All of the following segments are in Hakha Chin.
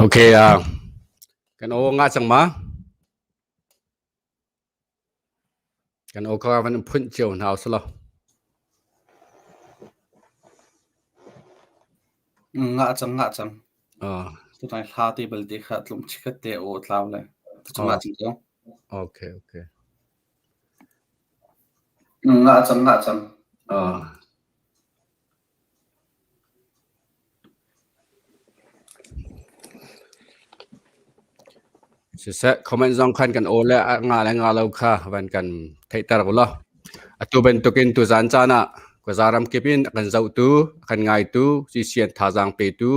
Ok, kan aw nga cang ma? Kan aw kha van phunh cio hna usih law. Ngah cang, ngah cang. Ah. Tunai hla te belte kha tlum chikhat te aw tlau le. Tu ngah cang ko. Okay, okay. Ngah cang, ngah cang. Ah. Siseh, comment zong khan kan aw le nga le nga lo kha van kan theihter u law. Atu bantukin tuzan caan ah khuaza ramkip in a kan zohtu, a kan ngaitu, CCN thazaang petu,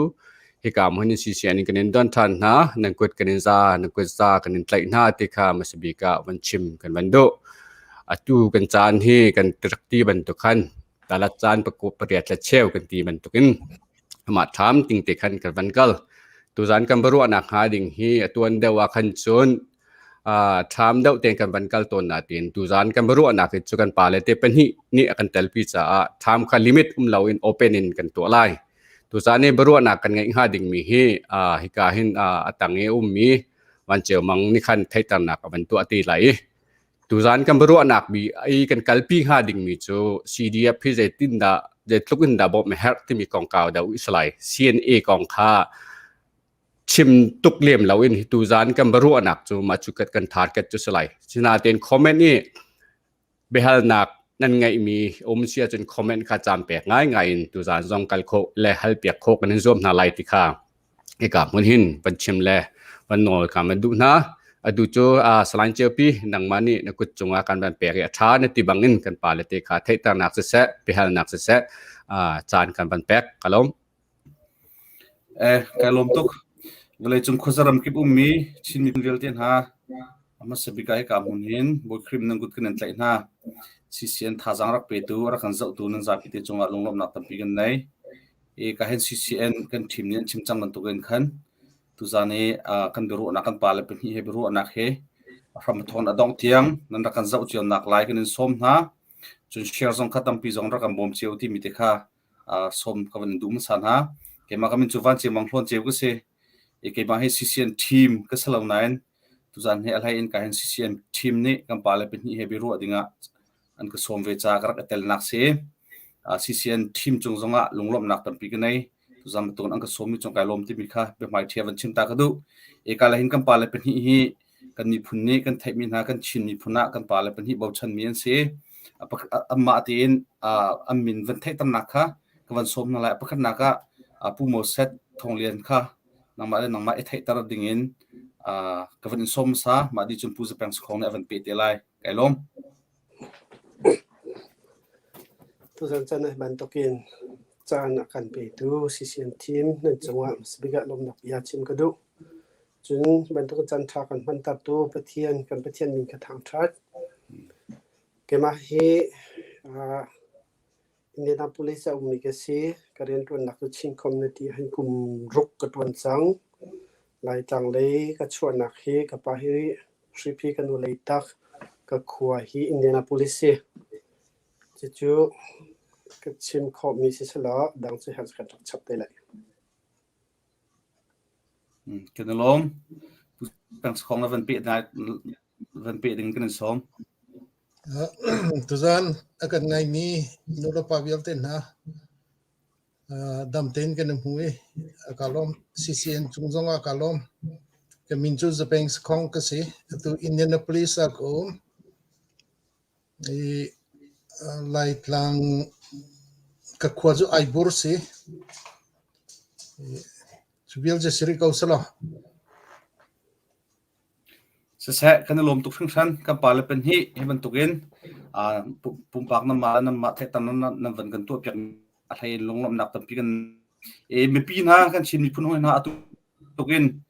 hika hmun in CCN in kan in don ṭhan hna, nan kut kan in za, nan kut za kan in tlaih hna ti kha hmasa bik ah van chim kan van duh. Atu kan caan hi kan rak ti bantuk khan talat caan pariat le cheu kan ti bantukin amah ṭham ting te khan kan van kal. Tuzan kan biaruahnak hnga ding hi a tuan deuh ah khan cun ṭham deuh tein kan van kal tawn nain tuzan kan biaruahnak hi cu kan pale te pahnih nih a kan telpi caah ṭham kha limit um loin open in kan tuah lai. Tuzan i biaruahnak kan ngeih hnga dingmi hi hika hin a tang i a ummi Van Ceu Mang nih khan theihternak a van tuah te lai i tuzan kan biaruahnak mi i kan kalpi hnga dingmi cu CDF hi zeitindah zeitluk in dah bawmh a herh timi kongkau deuh i si lai. CNA kong kha chim tuk lem loin hi tuzan kan biaruahnak cu mah cu kan target cu si lai. Sinain comment i biahalnak nan ngeihmi um si ahcun comment kha caan pek ngaingai in tuzan zong kal khawh le hal piak khawh kan in zuam hna lai ti kha hika hmun hin van chim le van nawl ka van duh hna. Atu cu Salai Ceupi nangmah nih na kut cungah kan van pek i a ṭha na ti bangin kan pale te kha theihternak siseh, biahalnak siseh caan kan van pek. Ka lawm. Kai lawm tuk. Vawleicung khuaza ramkip ummi Chin miphun vialte hna a hmasa bik ah hika hmun hin Bawi Khrih nan kut kan in tlaih hna. CCN thazaang rak petu, rak kan zohtu nan zapi te cungah lunglawmhnak tampi kan nei. I ka hen CCN kan ṭhim nih an chim cang bantukin khan tuzan i kan biaruahnak kan pale pahnih he biaruahnak he a hram a thawn a dongh tiang nan rak kan zoh cio nak lai kan in sawm hna. Cun share zong kha tampi zong rak kan bawm cio timi te kha sawm ka van duh hmasa hna. Keimah ka min cu Van Ceu Mang Hlawn Ceu ka si. I keimah hi CCN team ka si lo nain tuzan hi a hlei in ka hin CCN team nih kan pale pahnih he biaruah dingah an ka sawm ve caah ka rak i telnak si. CCN team cung zongah lunglawmhnak tampi ka nei. Tuzan bantukin an ka sawmmi cung kai lawm timi kha biahmai ṭhia van chim ta ka duh. Eka le hin kan pale pahnih hi kan miphun nih kan theihmi hna kan Chin miphun ah kan pale pahnih bochanmi an si. Anmah tein an min van theihternak kha ka van sawm hna lai. Pakhatnak ah Pu Moses Thawng Lian kha nangmah le nangmah i theihter dingin ka van in sawm hmasa. Mah dih cun Pu Zapeng Sakhong nih a van peh te lai. Kai lawm. Tuzan caan ah bantukin caan a kan petu CCN team nan cungah hmasabik ah lawmhnak bia chim ka duh. Cun bantuk caan ṭha kan hmantertu Pathian kan Pathian min ka thangṭhat. Keimah hi Indianapolis a ummi ka si. Ka rianṭuannak cu Chin Community ah hin kum ruk ka ṭuan cang. Laitlang lei ka chuahnak hi ka pa hi Hriphi ka nu Leitak ka khua hi Indianapolis si. Cucu ka chim khawhmi si selaw dang cu herh kan rak chap te lai. Kan i lawm. Peng Sakhong na van peh van peh ding kan in sawm. Tuzan a kan ngaimi nulepa vialte hna dam tein kan i hmu i a ka lawm. CCN cung zong ah ka lawm. Ka min cu Zapeng Sakhong ka si. Atu Indianapolis ah ka um. I Laitlang ka khua cu Aibur si. Cu vial cu si rih ko selaw. Siseh, kan i lawm tuk hringhran. Kan pale pahnih hi bantukin Pumpak nanmah le nanmah theihter nan van kan tuahpiak a hlei in lunglawmhnak tampi kan mipi hna kan Chin miphun hawi hna atu tukin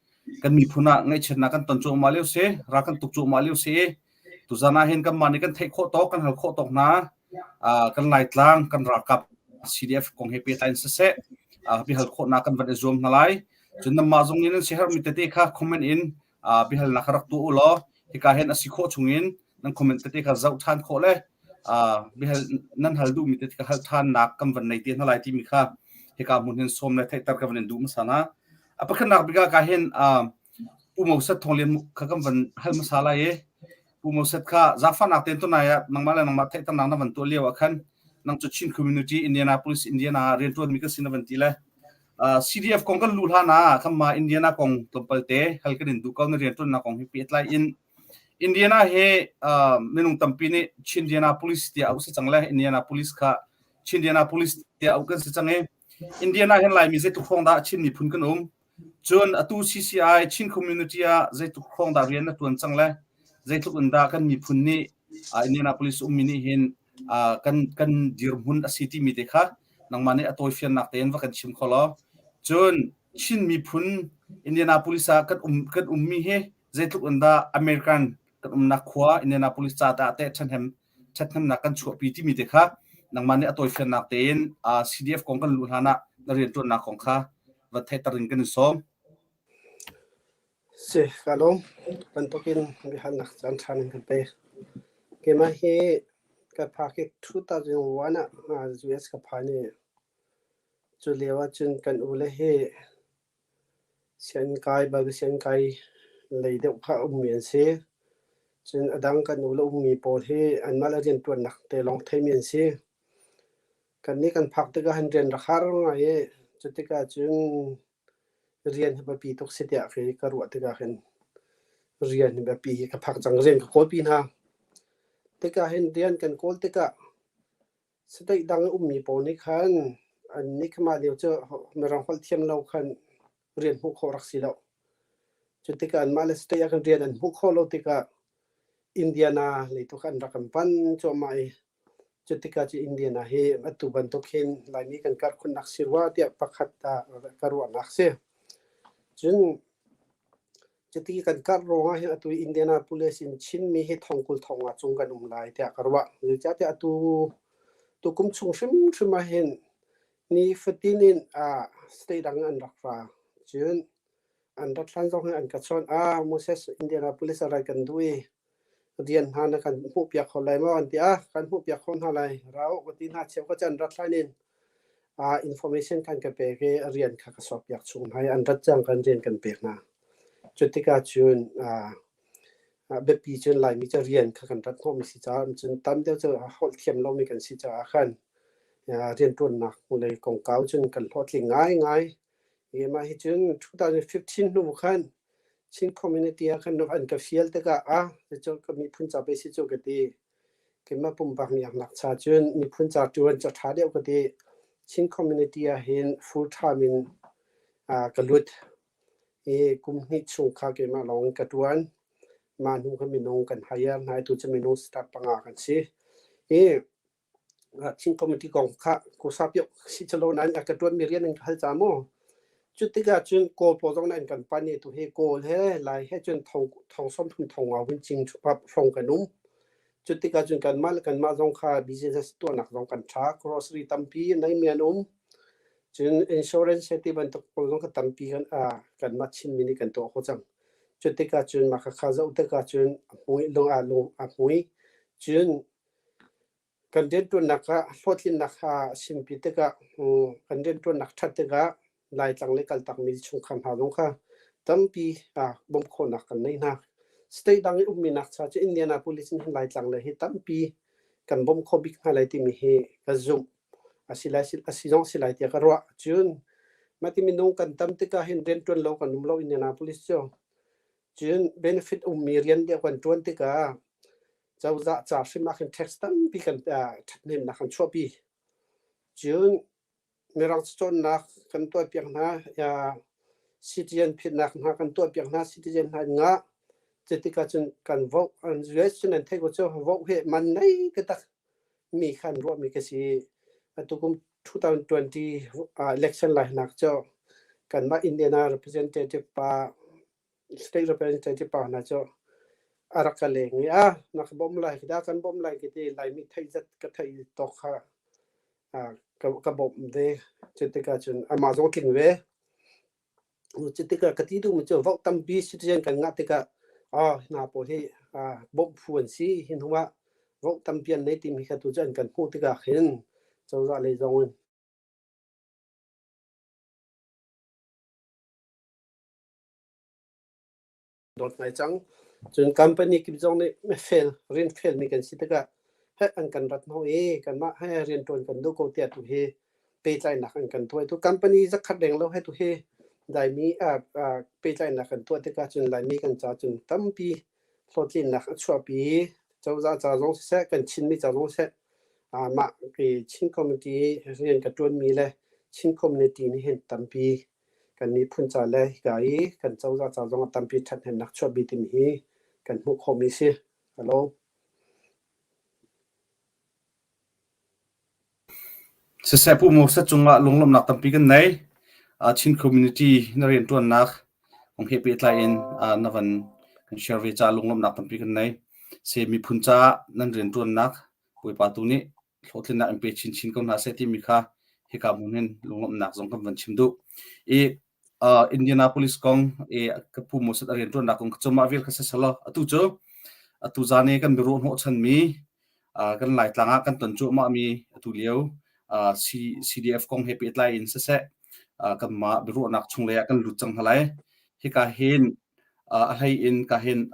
kan miphun ah ngaihchiatnak kan ton cuahmah lio si, ral kan tuk cuahmah lio si i tuzan ah hin kanmah nih kan theih khawh tawk, kan hal khawh tawk hna kan Laitlang kan ralkap CDF kong he pehtlai in siseh bihal khawhnak kan van i zuam hna lai. Cun nanmah zong nih nan siaherhmi tete kha comment in biahalnak kha rak tuah u law hika hin a si khawh chungin nan comment tete kha zoh ṭhan khawh le bihal nan hal duhmi tete kha hal ṭhannak kan van nei te hna lai timi kha hika hmun hin sawm le theihter ka van in duh hmasa hna. A pakhatnak bik ah ka hin Pu Moses Thawng Lian kha kan van hal hmasa lai i Pu Moses kha zaangfahnak tein tunai ah nangmah le nangmah theihternak na van tuah lio ah khan nang cu Chin Community Indianapolis Indiana ah rianṭuanmi ka si na van ti le CDF kong kan luh hlan ah kanmah Indiana kong tlawmpal te hal kan in duh ko na rianṭuannak kong hi pehtlai in Indiana he minung tampi nih Chindiana Police tiah auh si cang le Indiana Police kha Chindiana Police tiah auh kan si cang i Indiana hin Laimi zeitluk hrawng dah Chin miphun kan um Cun atu CCI Chin community ah zeitluk hrawng dah rian na ṭuan cang le zeitluk in dah kan miphun nih Indianapolis ummi nih hin kan kan dirhmun a si timi te kha nangmah nih a tawifiannak tein va kan chim kho law. Cun Chin miphun Indianapolis ah kan um kan ummi hi zeitluk in dah American kan umnak khua Indianapolis ca dah teh ṭhahnem ṭhathnemnak kan chuahpi timi te kha nangmah nih a tawifiannak tein CDF kong kan luh hlan ah na rianṭuannak kong kha va theihter in kan in sawm. Si, ka lawm. Bantukin biahalnak caan ṭha nan kan pek. Keimah hi ka phak hi 2001 ah US ka phan i cu lio ahcun kan u le hi Sianginn kai bal sianginn kai lei deuh kha a ummi an si. Cun a dang kan u le ummi pawl hi anmah le rianṭuannak te lawng theimi an si. Kannih kan phak tikah hin rian rak har ngai i cu tikah cun rian hi biapi tuk si tiah khi ka ruah tikah khin rian hi biapi ka phak cang rian ka kawlpi hna. Tikah hin rian kan kawl tikah State dang i ummi pawl nih khan an nih kha mah lio cu Mirang holh thiam lo khan rian hmuh khawh rak si lo. Cu tikah anmah le state ah khan rian an hmuh khawh lo tikah Indiana lei tu kha an rak kan pan cuahmah i cu tikah cu Indiana hi atu bantuk hin Laimi kan karh khunnak si rua tiah pakhat ah ka ruahnak si. Cun Cuti kan karh ruangah hin atu Indianapolis in Chinmi hi thong 20 thong nga cung kan um lai tiah ka ruah. Zeicahtiah atu tukum chung hrimhrim ah hin nifatin in state dang an rak ra. Cun an rat hlan zong hin an ka chawnh. Ah, Moses Indianapolis ah rai kan duh i rian hna na kan hmuhpiak kho lai maw an ti. Ah, kan hmuhpiak kho hna lai. Ra u ka ti hna. Cheu ka can rat hlan in information kan ka pek i rian kha ka sawkpiak chung hna i an rat cang kan rian kan pek hna. Cu tikah cun biapi cun Laimi cu rian kha kan rat hnawhmi si caah cun tam deuh cu holh thiam lomi kan si caah khan rianṭuannak lei kongkau cun kan hlawhtling ngaingai. Hi mah hi cun 2015 hnu khan Chin community ah khan an ka fial tikah ah cucu ka miphun ca pei si cu ka ti. Keimah pumpak miaknak cha cun miphun ca ṭuan cu a ṭha deuh ka ti. Chin community ah hin full time in ka lut i kum hnih chung kha keimah lawng in ka ṭuan. Mah hnu kha minung kan hire hna i tu cu minung staff panga kan si. I Chin committee kong kha kusa piak si chalo nain a ka ṭuanmi rian an ka hal ca mu. Cu tikah cun Kawl pawl zong nih an kan pan i tuhi Kawl he Lai he cun thong thong 30 thong nga vun cing hrawng kan um. Cu tikah cun kanmah le kanmah zong kha business tuahnak zong kan ṭha. Grocery tampi neimi an um. Cun insurance he ti bantuk pawl zong kha tampi kan kanmah Chinmi nih kan tuah khawh cang. Cu tikah cun mah khakha zoh tikah cun a hmui lung ah lung a hmui. Cun Kan rianṭuannak ah hlawhtlinnak a simpi tikah kan rianṭuannak ṭhat tikah Laitlang le kaltakmi chungkhar hna zong kha tampi bawmh khawhnak kan nei hna. State dang i ummi nak cha cu Indianapolis in hin Laitlang le hi tampi kan bawmh khawh bik hna lai timi hi ka zumh. A si lai a si zong a si lai tiah ka ruah. Cun mah ti minung kan tam tikah hin rianṭuan lo kan um lo Indianapolis cu. Cun benefit ummi rian deuh kan ṭuan tikah cozah ca hrim ah khin tax tampi kan ṭhathnemnak kan chuahpi. Cun Mirang cacawnnak kan tuahpiak hna, citizen phitnak hna kan tuahpiak hna, citizen hna an ngah. Cutikah cun kan vote an US cun an theih ko cu vote hi man nei taktak mi kha an ruahmi ka si. Atu kum 2020 election lai nak cu kanmah Indiana representative pa state representative pa hna cu a rak ka leng i ah na ka bawmh lai dah kan bawmh lai ka ti Laimi theih zat ka theih tawk kha ka bawmh ve. Cutikah cun amah zong tling ve. Cutikah ka ti duhmi cu vote tampi citizen kan ngah tikah ah hna pawl hi bawmh phu an si. Hi hnu ah vote tampi an nei timi kha tu cu an kan hmuh tikah khin cozah lei zong in dawt ngai cang. Cun company kip zong nih mifel, rian felmi kan si tikah heh an kan rat hnawh i kanmah he rianṭuan kan duh ko tiah tu hi pehtlaihnak an kan tuah. Tu company zakhat reng lo he tu hi Laimi pehtlaihnak kan tuah tikah cun Laimi kan ca cun tampi hlawhtlinnak a chuahpi. Cozah ca zong siseh, kan Chinmi ca zong siseh, mah Chin community rian ka ṭuanmi le Chin community nih hin tampi kan miphun ca le hika i kan cozah ca zong ah tampi ṭhathnemnak chuahpi timi hi kan hmuh khawhmi si. Hello. Siseh Pu Moses cungah lunglawmhnak tampi kan nei. Chin community na rianṭuannak kong he pehtlai in na van kan share ve caah lunglawmhnak tampi kan nei. Se miphun caah nan rianṭuannak Bawipa tu nih hlawhtlinnak in pe chinchin ko hna seh timi kha hika hmun hin lunglawmhnak zong kan van chim duh. I Indianapolis kong i ka pu Moses a rianṭuannak kong cu mah vial kha siselaw atu cu atu zan i kan biaruah hnawhchanmi kan Laitlang ah kan ton cuahmahmi atu lio CDF kong he pehtlai in siseh kanmah biaruahnak chunglei ah kan lut cang hna lai. Hika hin a hlei in ka hin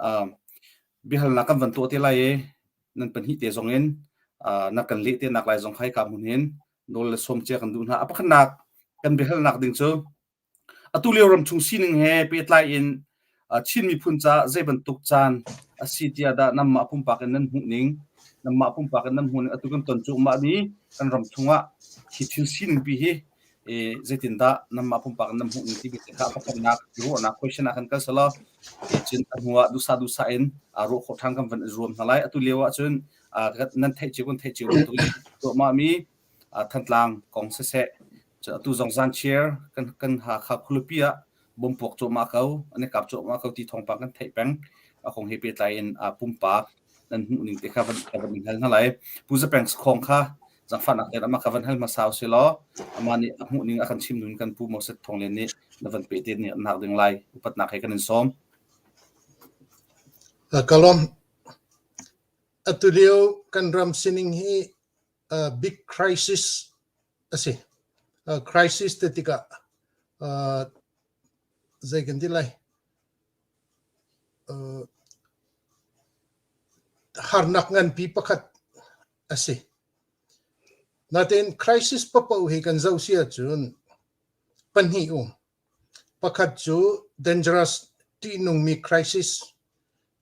biahalnak kan van tuah te lai i nan pahnih te zong in na kan leh te nak lai zong khai ka hmun hin nawl le sawm cia kan duh hna. A pakhatnak kan biahalnak ding cu atu lio ram chung sining he pehtlai in Chin miphun ca zei bantuk caan a si tiah dah nanmah pumpak in nan hmuh ning nanmah pumpak in nan hmuh ning atu kan ton cuahmah mi kan ram chungah hi thil sining pi hi zeitindah nanmah pumpak in nan hmuh ning timi kha pakhatnak ruahnak question ah kan kal selaw cun a hnu ah dusa dusa in ruah khawh ṭhan kan van i zuam hna lai. Atu lio ah cun nan theih cio kan theih cio bantuk in tuahmah mi Thantlang kong siseh atu zong zanchiar kan kan Hakha khualipi ah bom puak cuahmah ko an i kap cuahmah ko ti thawngpang kan theih peng. A kong he pehtlai in pumpak nan hmuh ning te kha van ka van in hal hna lai. Pu Zapeng Sakhong kha zaangfahnak tein amah kha van hal hmasa usih law amah nih a hmuh ning a kan chim nun kan Pu Moses Thawng Lian nih na van peh te nak ding lai upatnak he kan in sawm. Ka lawm. Atu lio kan ram sining hi big crisis a si. Crisis te tikah zei kan ti lai? Harnak nganpi pakhat a si. Natein crisis paohpaoh hi kan zoh si ahcun pahnih um. Pakhat cu dangerous ṭihnungmi crisis,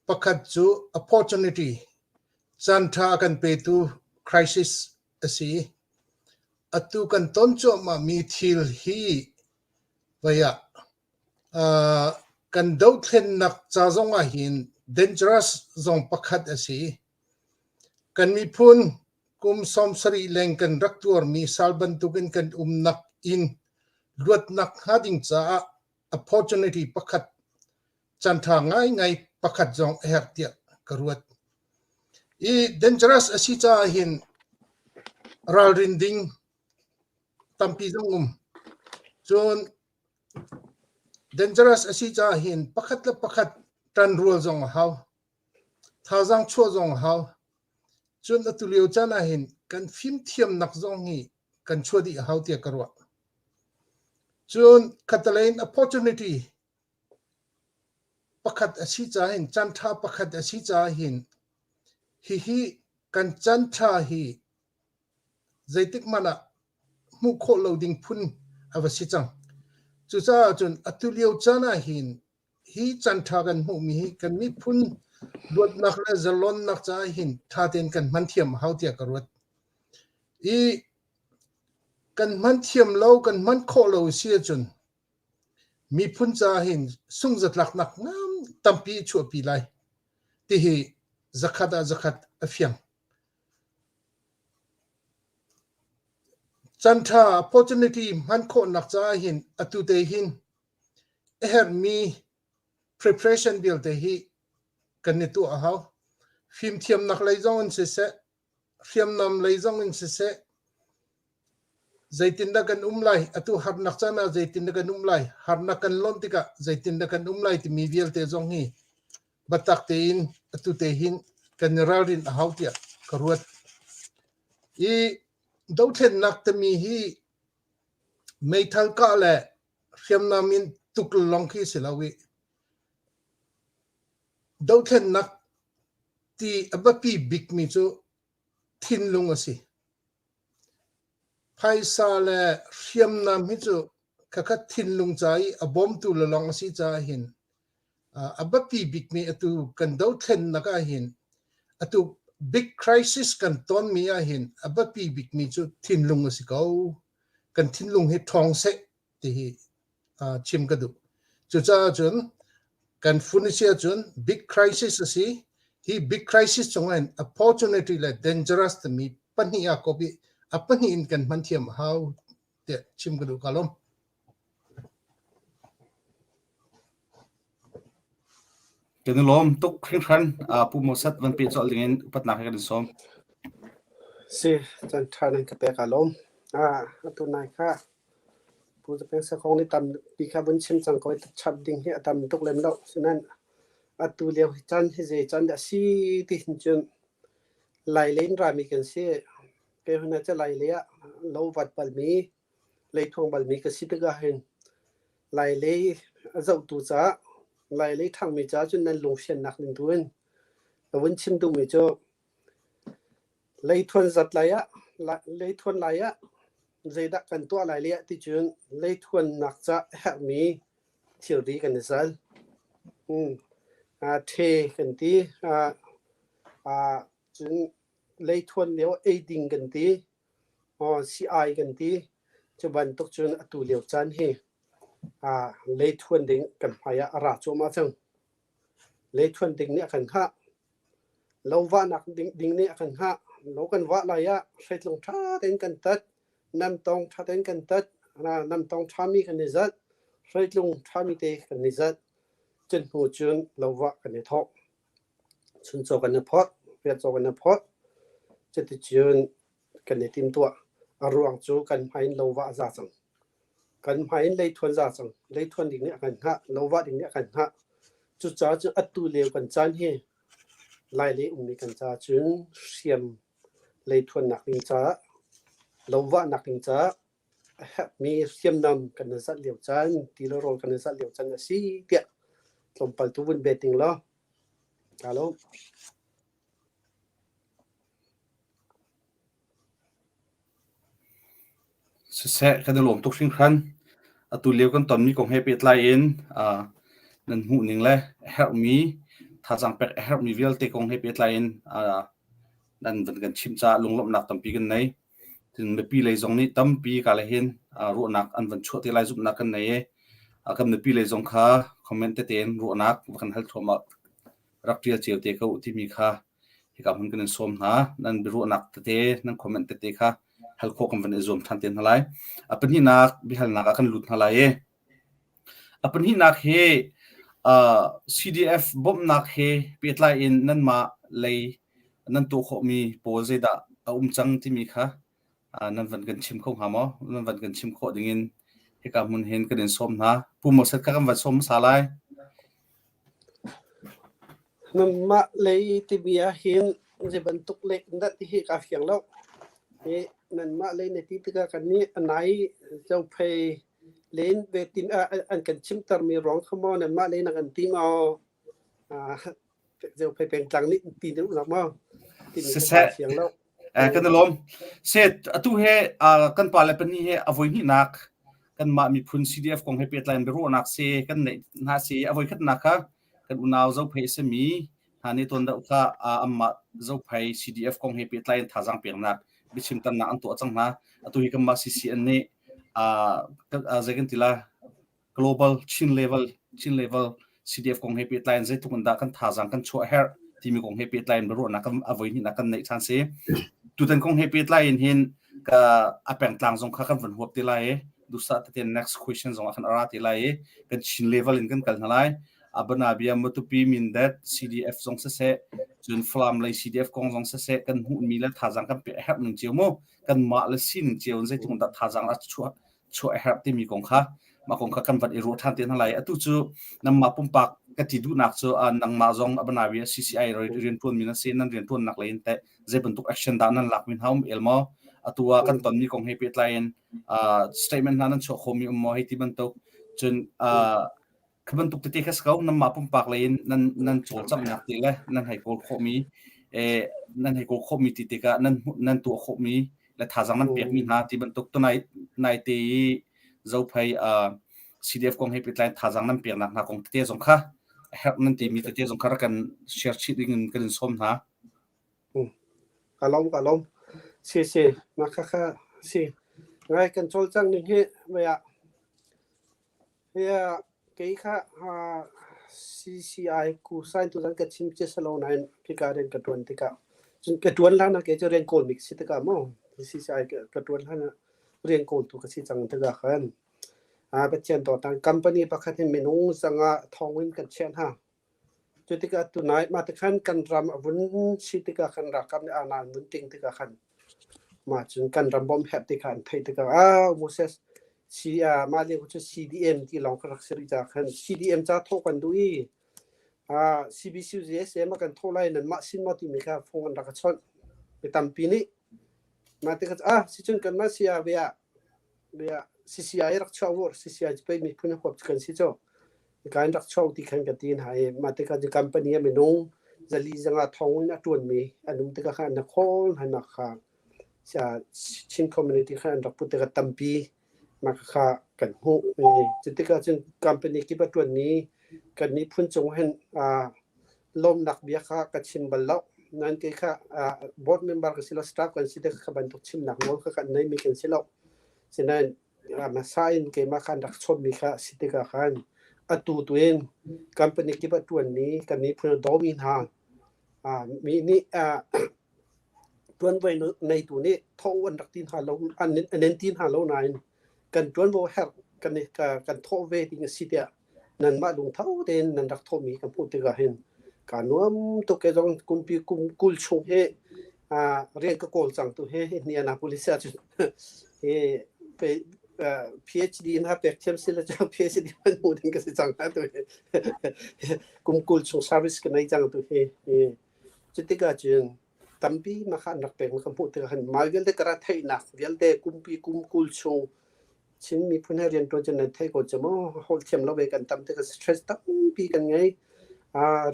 pakhat cu opportunity caanṭha a kan petu crisis a si. Atu kan ton cuahmahmi thil hi vei ah Kan dothlennak ca zong ahhin dangerous zong pakhat a si. Kan miphun kum 70 leng kan rak tuarmi sal bantukin kan umnak in luatnak hnga ding caah opportunity pakhat caanṭha ngaingai pakhat zong a herh tiah ka ruat. I dangerous a si caah hin ralrin ding tampi zong um. Cun Dangerous a si caah hin pakhat le pakhat ṭanrual zong a hau. Thazaang chuah zong a hau. Cun atu lio caan ah hin kan fimthiamnak zong hi kan chuah dih a hau tiah ka ruah. Cun khatalei in opportunity pakhat a si caah hin caanṭha pakhat a si caah hin hihi kan caanṭha hi zeitik hmanh ah hmuh khawh lo ding phun a va si cang. Cucaah cun atu lio caan ah hin hi caanṭha kan hmuhmi hi kan miphun luatnak le zalonnak caah hin ṭha tein kan hman thiam a hau tiah ka ruat. I kan hman thiam lo, kan hman khawh lo si ahcun miphun caah hin sungzatlaknak ngan tampi a chuahpi lai. Tihi zakhat ah zakhat a fiang. Canṭha opportunity hman khawhnak caah hin atu te hin a herhmi preparation vialte hi kan i tuah a hau. Fimthiamnak lei zong in siseh, hriamnam lei zong in siseh, zeitindah kan um lai, atu harnak caan ah zeitindah kan um lai, harnak kan lonh tikah zeitindah kan um lai timi vialte zong hi biatak tein atu te hin kan i ralrin a hau tiah ka ruat. I dothlennak timi hi meithal kah le hriamnam in tuk lawng khi si lo i dothlennak ti a biapi bikmi cu thinlung a si. Phaisa le hriamnam hi cu khakha thinlung ca i a bawmtu le lawng a si caah hin a biapi bikmi atu kan dothlennak ah hin atu big crisis kan tonmi ah hin a biapi bikmi cu thinlung a si ko. Kan thinlung hi ṭhawng seh ti hi chim ka duh. Cucaah cun kan phun a si ahcun big crisis a si. Hi big crisis chungah hin opportunity le dangerous timi pahnih ah kop i a pahnih in kan hman thiam a hau tiah chim ka duh ka lawm. Kan i lawm tuk hringhran. Pu Mosat van pe colh dingin upatnak he kan in sawm. Si, caan ṭha nan ka pek aa lawm. Ah, atu nai kha Pu Zapeng Sakhong nih tampi kha vun chim cang ko i chap ding hi a tam tuk lem lo. Sinain atu lio hi caan hi zei caan dah a si ti hin cun Lai lei in rami kan si. Kei hun ah cu Lai lei ah lo vat balmi, leithuang balmi ka si tikah hin Lai lei a zohtu caah, Lai lei ṭhangmi caah cun nan lungfiannak ding tu in ka vun chim duhmi cu Leithuan zat lai ah leithuan lai ah zeidah kan tuah lai le ti cun leithuannak ca a herhmi thilri kan i zal. Ṭhe kan ti. Cun leithuan lio eiding kan ti. Si-ai kan ti. Cu bantuk cun atu lio caan hi leithuan ding kan hmai ah a ra cuahmah cang. Leithuan ding nih a kan hngah. Lo vahnak ding nih a kan hngah. Lo kan vah lai ah hreitlung ṭha tein kan tat. Namtong ṭha tein kan tat. Namtong ṭhami kan i zalh. Hreitlung ṭhami te kan i zalh. Cun hnu cun lo vah kan i thawk. Chuncaw kan i phorh. Riahcaw kan i phorh. Cuticun kan i timtuah. A ruang cu kan hmai in lo vah a za cang. Kan hmai in leithuan za cang. Leithuan ding nih a kan hngah. Lovah ding nih a kan hngah. Cucaah cun atu lio kan caan hi Lailei ummi kan caah cun hriam leithuannak ding caah, lovahnak ding caah a herhmi hriamnam kan i zalh lio caan, ti le rawl kan i zalh lio caan a si tiah tlawmpal tu vun bet ning law. Kaa lawm. Siseh, kan i lawm tuk hringhran. Atu lio kan tonmi kong he pehtlai in nan hmuhning le a herhmi thazaang pek a herhmi vialte kong he pehtlai in nan van kan chimh caah lunglawmhnak tampi kan nei. Cun mipi lei zong nih tampi ka le hin ruahnak an van chuah te lai zumhnak kan nei i kan mipi lei zong kha comment tete in ruahnak va kan hal thluahmah rak ṭial cio te ko timi kha hika hmun kan in sawm hna. Nan biaruahnak tete, nan comment tete kha hal khawh kan van i zuam ṭhan te hna lai. A pahnihnak biahalnak ah kan lut hna lai i a pahnihnak hi uh, CDF bawmhnak he pehtlai in nanmah lei nan tuah khawhmi pawl zeidah a um cang timi kha nan van kan chim kho hnga maw? Nan van kan chim khawh dingin hika hmun hin kan in sawm hna. Pu Moses kha kan van sawm hmasa lai. Nanmah lei timi ahhin zei bantuk leh dah ti hi kaa fiang lo. Hi nanmah lei na ti tikah kannih a nai zophei len ve tin ah an kan chimtermi ruang kha maw nanmah lei na kan ti maw? Zophei pengtlang nih ti deuh lo maw? Timi kha kaa fiang lo. Eh, kan i lawm. Set, atu he kan pa le pahnih he a voi hnihnak kanmah miphun CDF kong he pehtlai in biaruahnak si kan neih hna si a voi khatnak kha kan unau Zophei a simi hna nih tuan deuh kha anmah Zophei CDF kong he pehtlai in thazaang peknak biachimternak an tuah cang hna. Atu hi kanmah CCN nih zei kan ti la global Chin level Chin level CDF kong he pehtlai in zeitluk in dah kan thazaang kan chuah herh. Timi kong he pehtlai in biaruahnak kan a voi hnihnak kan neih ṭhan si. Tutan kong he pehtlai in hin ka a pengtlang zong kha kan van huap te lai i duhsah tete next question zong ah khan a ra te lai i kan Chin level in kan kal hna lai. Abanabia Matupi Mindat CDF zong siseh cun Falam lei CDF kong zong siseh kan hmuhmi le thazaang kan pek a herh ning cio mu kanmah le sining cio in zeitluk dah thazaang a chuah chuah a herh timi kong kha mah kong kha kan van i ruah ṭhan te hna lai. Atu cu nangmah pumpak ka ti duhnak cu nangmah zong Abanabia CCI rianṭuanmi na si nan rianṭuannak lei in teh zei bantuk action dah nan lakmi hna um el maw? Atu ah kan tonmi kong he pehtlai in statement hna nan chuah khomi um maw hei ti bantuk cun Kha bantuk tete kha si ko nanmah pumpak lei in nan nan cawlcanghnak te le nan hei kawl khawhmi eh nan hei kawl khawhmi ti tikah nan nan tuah khawhmi le thazaang nan pekmi hna ti bantuk tunai naite i Zophei uh, CDF kong he pehtlai thazaang nan peknak hna kong tete zong kha a herh nan timi tete zong kha rak kan share chih ding in kan in sawm hna. Ka lawm ka lawm. Si si mah kha kha si. Ngai kan cawlcangh ning hi mei ah Kei kha CCI kusain tuzan ka chim cia si lo nain khika rian ka ṭuan tikah cun ka ṭuan hlan ah kei cu rian kawl bik si tikah maw CCI ka ṭuan hlan ah rian kawltu ka si cang tikah khan Pathian dawtnak company pakhat in minung zanga thong in kan chiah hna. Cu tikah tunai mah tikhan kan ram a vun si tikah khan ralkap nih aa an vun ting tikah khan mah cun kan ram bawmh herh ti kha an theih tikah ah Moses si ah mah lio cu CDM ti lawng kha rak si rih caah khan CDM ca thawh kan duh i ah CBCUSA ma kan thawh lai nanmah sin maw timi kha phung an rak ka chawnh. Mi tampi nih mah tikah ah sicun kanmah si ah ve ah CCI rak chuah u CCI cu pei miphun huap cu kan si cu. Hika in rak chuah u ti khan ka ti hna i mah tikah cu company a minung zali zanga thong in a ṭuanmi an um tikah khan an khawl hna kha Chin community khan an rak put tikah tampi mah kha kan hmuh. Cu tikah cun company kip a ṭuanmi kan miphun cung hin lawmnak bia kha ka chim bal lo. Nain kei kha board member ka si lo, staff kan si tikah kha bantuk chimnak nawl kha kan neimi kan si lo. Sinain hmasa in keimah kha an rak chawnhmi kha a si tikah khan atu tu in company kip a ṭuanmi kan miphun a dawmi hna mi nih ṭuanvo neitu nih thawh an rak ti hna lo an an ti hna lo nain kan ṭuanvo herh kan kan thawh ve ding a si tiah nanmah lungtho tein nan rak thawhmi ka hmuh tikah hin kaa nuam tuk ke zong kumpi kum 20 chung hi rian ka kawl cang tu hi Indianapolis ah cun hi PhD in ha pek thiam si le cang PhD man hmu ding ka si cang ha tu hi kum 20 chung service ka nei cang tu hi cutikah cun tampi ma kha an rak pek ka hmuh tikah hin mah vialte ka ra theihnak vialte kumpi kum 20 chung Chin miphun he rianṭuan cu nan theih ko cu maw? Holh thiam lo ve kan tam tikah stress tampi kan ngei.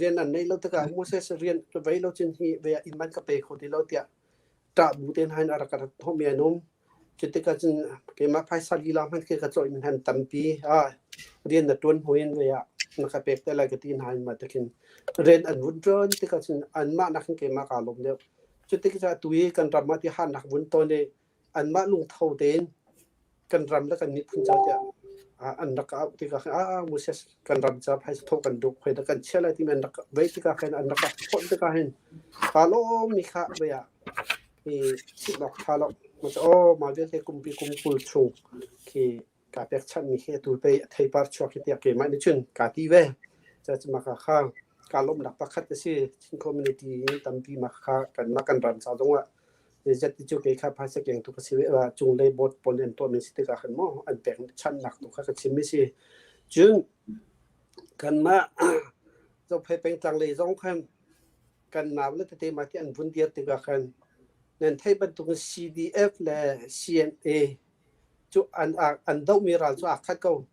Rian an neih lo tikah Moses rian ka vei lo cun hi ve ah inn man ka pe kho ti lo tiah ṭah bu te hna in a rak ka rat hnawhmi an um. Cu tikah cun keimah phaisa lila hmanh khi ka cawih mi han tampi. Rian na ṭuan hnu in ve ah na ka pek te lai ka ti hna in mah tikhin rian an vun ṭuan tikah cun anmah nakin keimah kaa lawm deuh. Cu tikah atu i kan ram ah ti harnak vun ton i anmah lungtho tein kan ram le kan miphun ca tiah an rak auh tikah khan ah Moses kan ram ca phaisa thawh kan duh khoi kan chia lai timi an rak vei tikah khan an rak phawt tikah hin kaa lawm mi kha vei ah i chimh awk ṭha lo ma aw mah vialte kumpi kum 20 chung khi kaa pekchanh mi hi atu pei a theipar chuak hi tiah keimah nih cun kaa ti ve ca cu mah kha kaa lawmhnak pakhat a si Chin community tampi mah kha kanmah kan ram ca zongah Zeizat ti cu kei kha phaisa keng tu ka si ve cunglei board pawl nih an tuahmi si tikah khan maw an pek channak tu kha ka chimmi si. Cun kanmah Zophei pengtlang lei zong khan kan nau le tete mah ti an vun dir tikah khan nan theih bantukin CDF le CNA cu an an dohmi ral cu aa khat ko.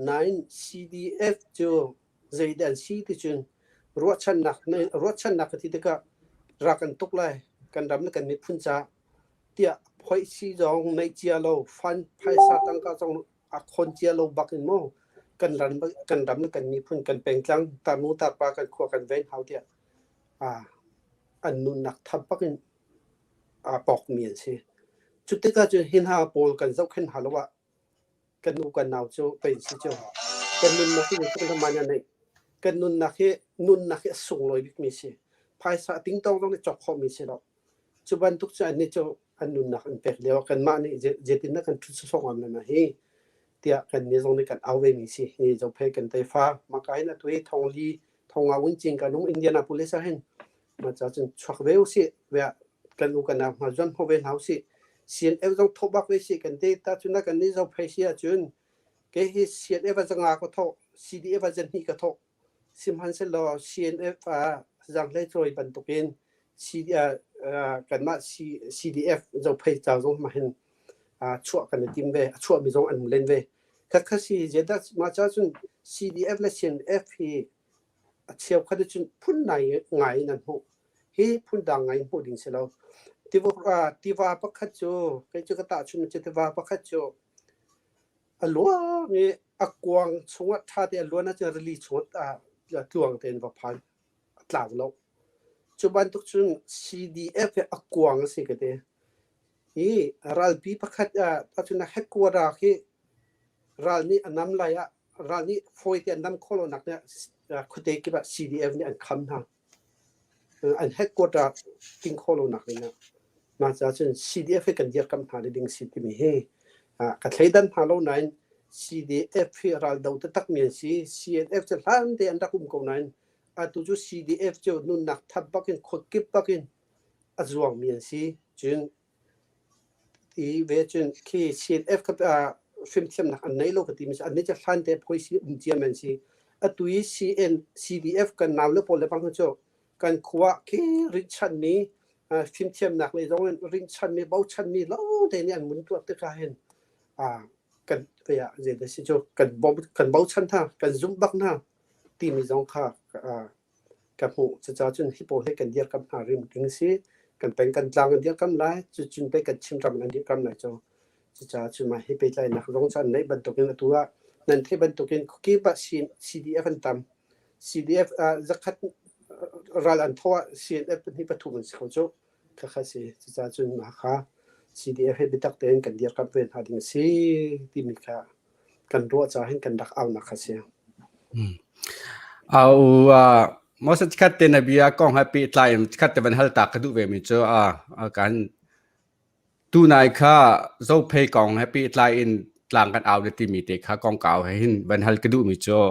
Nain CDF cu zeidah an si ti cun ruahchannak ruahchannak ka ti tikah rak kan tuk lai kan ram le kan miphun ca tiah phoihsi zong neih cia lo fund phaisa tangka zong a khon cia lo bak in maw kan ram kan ram le kan miphun kan pengtlang tarnu tarpa kan khua kan ven hau tiah an nunnak tham bak in aa pawkmi an si. Cu tikah cun hi hna pawl kan zohkhenh hna lo ah kan nu kan nau cu pei si cu kan nunnak hi zeitluk in mah nih a neih kan nunnak hi nunnak hi a sunglawi bikmi si. Phaisa tingtong zong nih cawk khawhmi si lo. Cu bantuk cu annih cu an nunnak an pek lio ah kanmah nih zeitindah kan ṭhut sawsawh ngam lai ma hi tiah kannih zong nih kan au vemi si. Hi Zophei kan tefa maka hin atu hi thongli thonga wuncing kan um Indianapolis ah hin mah ca cun chuak ve usih kan u kan nau hna zuan hmo ve hna usih. CNF zong thawh bak ve sih kan te ta cun kan nih Zophei si ahcun kei hi CNF ah zanga ka thawh CDF ah zahnih ka thawh Sihmanhsehlaw CNF ah zaanghleicawi bantukin kanmah CDF Zophei ca zong mah hin chuah kan i tim ve. A chuahmi zong an um len ve. Khakha si zeidah mah ca cun CDF le CNF hi a cheukhat cun phun ngai in an hmuh. Hi phundang ngai in hmuh ding si lo. Tiva pakhat cu kei cu ka tahchun cu tiva pakhat cu A luang i a kuang chungah ṭha tein a luan ahcun rili chungah tluang tein va phan. A tlau lo. Cu bantuk cun CDF hi a kuang a si ka ti. Hi ralpi pakhat ah ahcun headquarter khi ral nih a nam lai ah ral nih fawi te an nam khawh lonak nih khuate kip ah CDF nih an kham hna. An headquarter ting khawh lonak ding ah mah caah cun CDF hi kan dirkamh hna ding si timi hi ka thleidan hna lo nain CDF hi raldo taktak mi an si. CNF cu hlan te an rak um ko nain atu cu CDF cu nunnak thap bak in khuakip bak in a zuang mi an si. Cun Ti ve cun khi CNF kha fimthiamnak an nei lo ka ti mi si an nih cu hlan te phoi si um cia men si. Atu i CN CDF kan nau le pawl le bang cu kan khua khi rinhchanmi fimthiamnak lei zong in rinhchanmi bochanmi lawngte nih an mun tuah tikah hin kan ah zeidah si cu kan kan bochan hna kan zumh bak hna timi zong kha Ka hmuh. Cucaah cun hi pawl hi kan dirkamh hna rim ding a si. Kan peng kan tlang an dirkamh lai. Cucun pei kan Chinram an dirkamh lai cu. Cucaah cun mah hi pehtlaihnak zong cu an neih bantukin atu ah nan theih bantukin khuakip ah CDF an tam. CDF ah zakhat ral an thawh ah CNF pahnih pathum an si kho cu. Khakha si. Cucaah cun mah kha CDF hi biatak tein kan dirkamh ve hna ding a si timi kha kan ruah caah hin kan rak aunak kha si. Au moses khat te na bia kong he pehtlai in khat te van hal ta ka duh ve mi cu a kan tu nai kha zophei kong he pehtlai in tlang kan au le timi te kha kong kau he hin van hal ka duh mi cu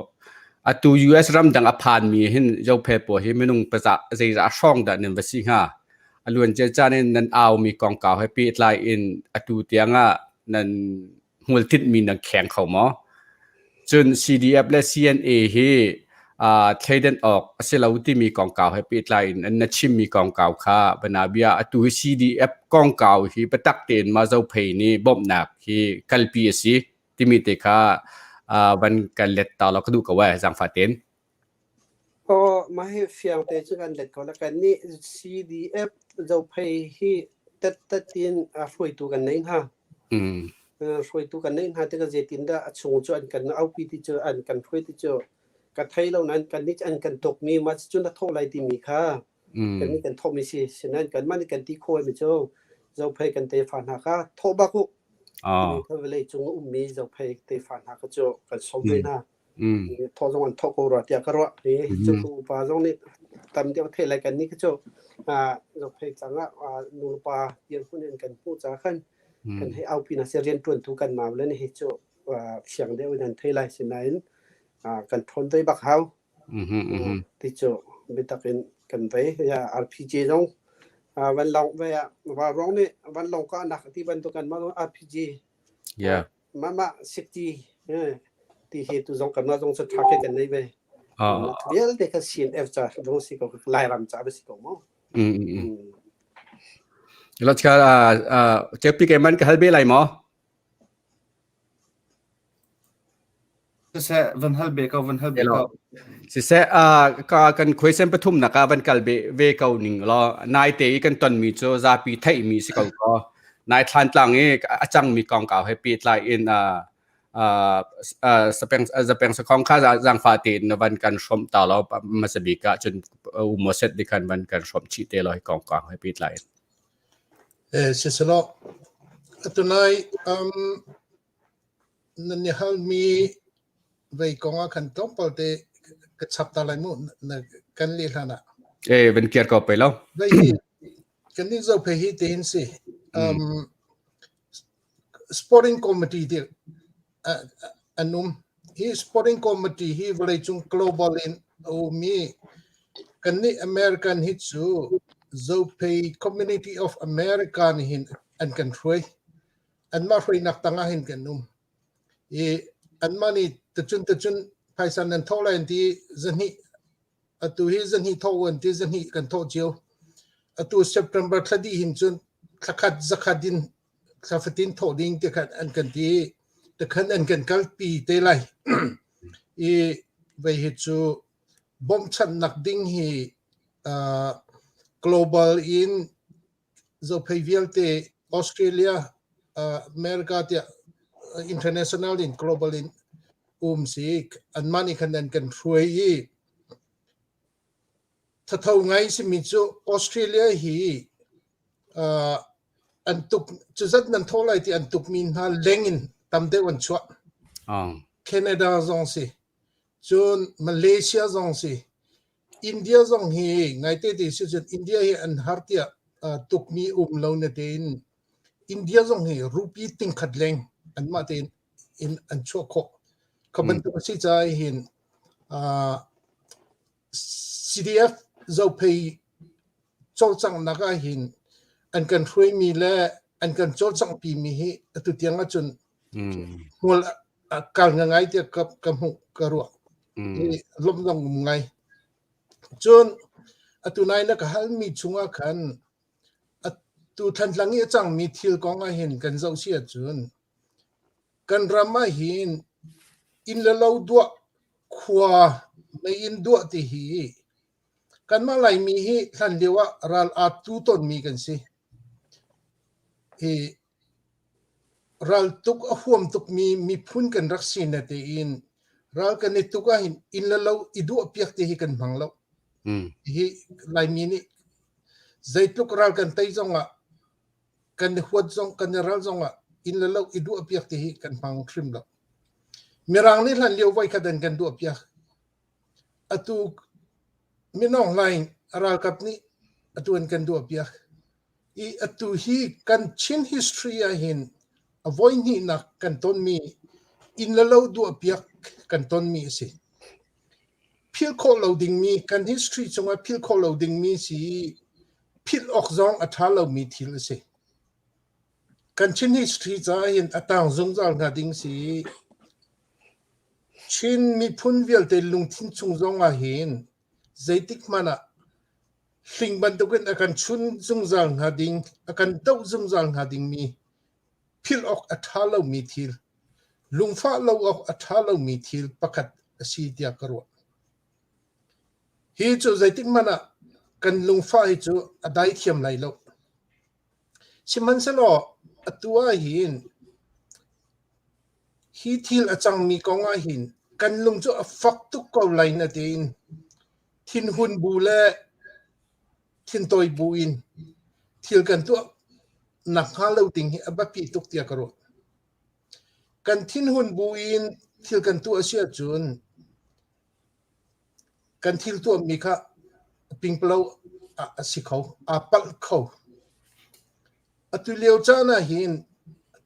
atu US ram dang a phan mi hin zophei pawl hi minung paza zeizah hrawng dah nan va si hnga a luan cia caan in nan au mi kong kau he pehtlai in atu tiang ah nan hmualtinhmi nan kheng kho maw? Cun CDF le CNA hi thleidan awk a si lo timi kongkau he pehtlai in na chimmi kongkau kha banabia atu hi CDF kongkau hi biatak tein mah Zophei nih bawmhnak hi kalpi a si timi te kha van kan let ta law ka duh ko eh zaangfah tein. Aw, mah hi fiang te cu kan let ko la. Kan nih CDF Zophei hi tat in hruaitu kan nei hna. Hruaitu kan neih hna tikah zeitindah a chung cu an kan aupi ti cu an kan hruai ti cu ka thei lo nain kan nih an kan tukmi mah cu na thawh lai timi kha kan nih kan thawhmi si. Sinain kanmah nih kan ti khawh mi cu Zophei kan tefa hna kha thawh bak u timi kha vawlei cung a ummi Zophei tefa hna kha cu kan sawm ve hna. Thawh zong an thawh ko rua tiah ka ruah. Hi cu upa zong nih tam deuh theih lai kan nih khi cu zophei cang ah nu le pa dirhmun in kan hmuh ca khan kan hei aupi na si rianṭuantu kan mau le hi cu fiang deuh in an thei lai sinain kan ṭhawn ve bak hau ti cu biatak in kan vei ya RPG zong vanlawng ve ah vaurawng nih vanlawng kahnak ti bantuk kan mah RPG Yeah. Mah sikti ti hi tu zong kanmah zong cu ṭha ke kan nei ve. Vialte kha CNF ca zong si ko Lairam ca va si ko mu. Lachka Cepi ke man ka hal be lai maw? Siseh van hal be ko van hal be ko. Siseh ka kan khuaisen pathum nak ah van kal be ve ko ning law nai te i kan ton mi cu zapi theih mi si ko ko. Nai thlan tlang i a cang mi kongkau he pehtlai in sapeng zapeng sakhong kha zangfa tein na van kan hrawm ta law hmasa bik ah cun umoset nih khan van kan hrawm chih te law hi kongkau he pehtlai in. Eh siselaw atunai um Nan i halmi vei kong ah khan tlawmpal te ka chap ta lai mu na kan leh hlan ah. E van kiar ko pe lo. Dai hi kan nih Zophei hi te hin si. Um, sporting committee ti an um. Hi sporting committee hi vawleicung global in a um i kan nih American hi cu Zophei Community of America nih hin an kan hruai. Anmah hruainak tangah hin kan um. I anmah nih tacun tacun phaisa nan thawh lai an ti zahnih atu hi zahnih thawh an ti zahnih kan thawh cio. Atu September thla dih hin cun thlakhat zakhat in thla fatin thawh ding ti khan an kan ti i tikhan an kan kalpi te lai. I vei hi cu bawmhchanhnak ding hi uh, global in Zophei vialte Australia, uh, America tiah international in global in um si anmah nih khan an kan hruai i thatho ngai simi cu Australia hi uh, an tuk cuzat nan tho lai ti an tukmi hna leng in tam deuh an chuah. Oh. Canada zong si, cun Malaysia zong si, India zong hi ngaite ti si cun India hi an har tiah uh, tukmi um lo na tein India zong hi rupee tingkhat leng anmah tein in an chuah khawh. Kha bantuk a si caah hin uh, CDF Zophei cawlcanghnak ahhin an kan hruaimi le an kan cawlcanghpimi hi atu tiang ahcun hmual a kal ngai tiah ka, ka hmuh ka ruah. I lawmh zong um ngai. Cun atu nai na ka halmi chungah khan atu Thantlang i a cangmi thil kong ahhin kan zoh si ahcun kan ram ahhin inn le lo duah khua mei-inn duah ti hi Kanmah Laimi hi hlanlio ah ral aa tu tawnmi kan si. Hi raltuk a huam tukmi miphun kan rak si na tein ral kan i tuk ahhin inn le lo i duahpiak ti hi kan hmang lo. Hi Laimi nih zeitluk ral kan tei zongah kan i huat zong kan i ral zongah inn le lo i duahpiak ti hi kan hmang hrim lo. Mirang nih hlanlio voikhat an kan duahpiak. Atu Min Aung Hlaing a ralkap nih atu an kan duahpiak i atu hi kan Chin history ahhin a voihnihnak kan tonmi inn le lo duahpiak kan tonmi a si. Philh khawh lo dingmi kan history chungah philh khawh lo dingmi si i philh awk zong a ṭha lomi thil a si. Kan Chin history caah hin a tang zungzal hnga ding si i Chin miphun vialte lungthin chung zong ahhin zeitik hmanh ah hling bantukin a kan chun zungzal hnga ding, a kan doh zungzal hnga dingmi philh awk a ṭha lomi thil, lungfah lo awk a ṭha lomi thil pakhat a si tiah ka ruah. Hi cu zeitik hmanh ah kan lungfah hi cu a dai thiam lai lo. Sihmanhsehlaw atu ahhin Hi thil a cangmi kong ahhin kan lung cu a fak tuk ko lai natein thinhun bu le thintawi bu in thil kan tuah nakhnga lo ding hi a biapi tuk tiah ka ruah. Kan thinhun bu in thil kan tuah a si ahcun kan thil tuahmi kha pingpalo a si kho, aa palh kho. Atu lio caan ahhin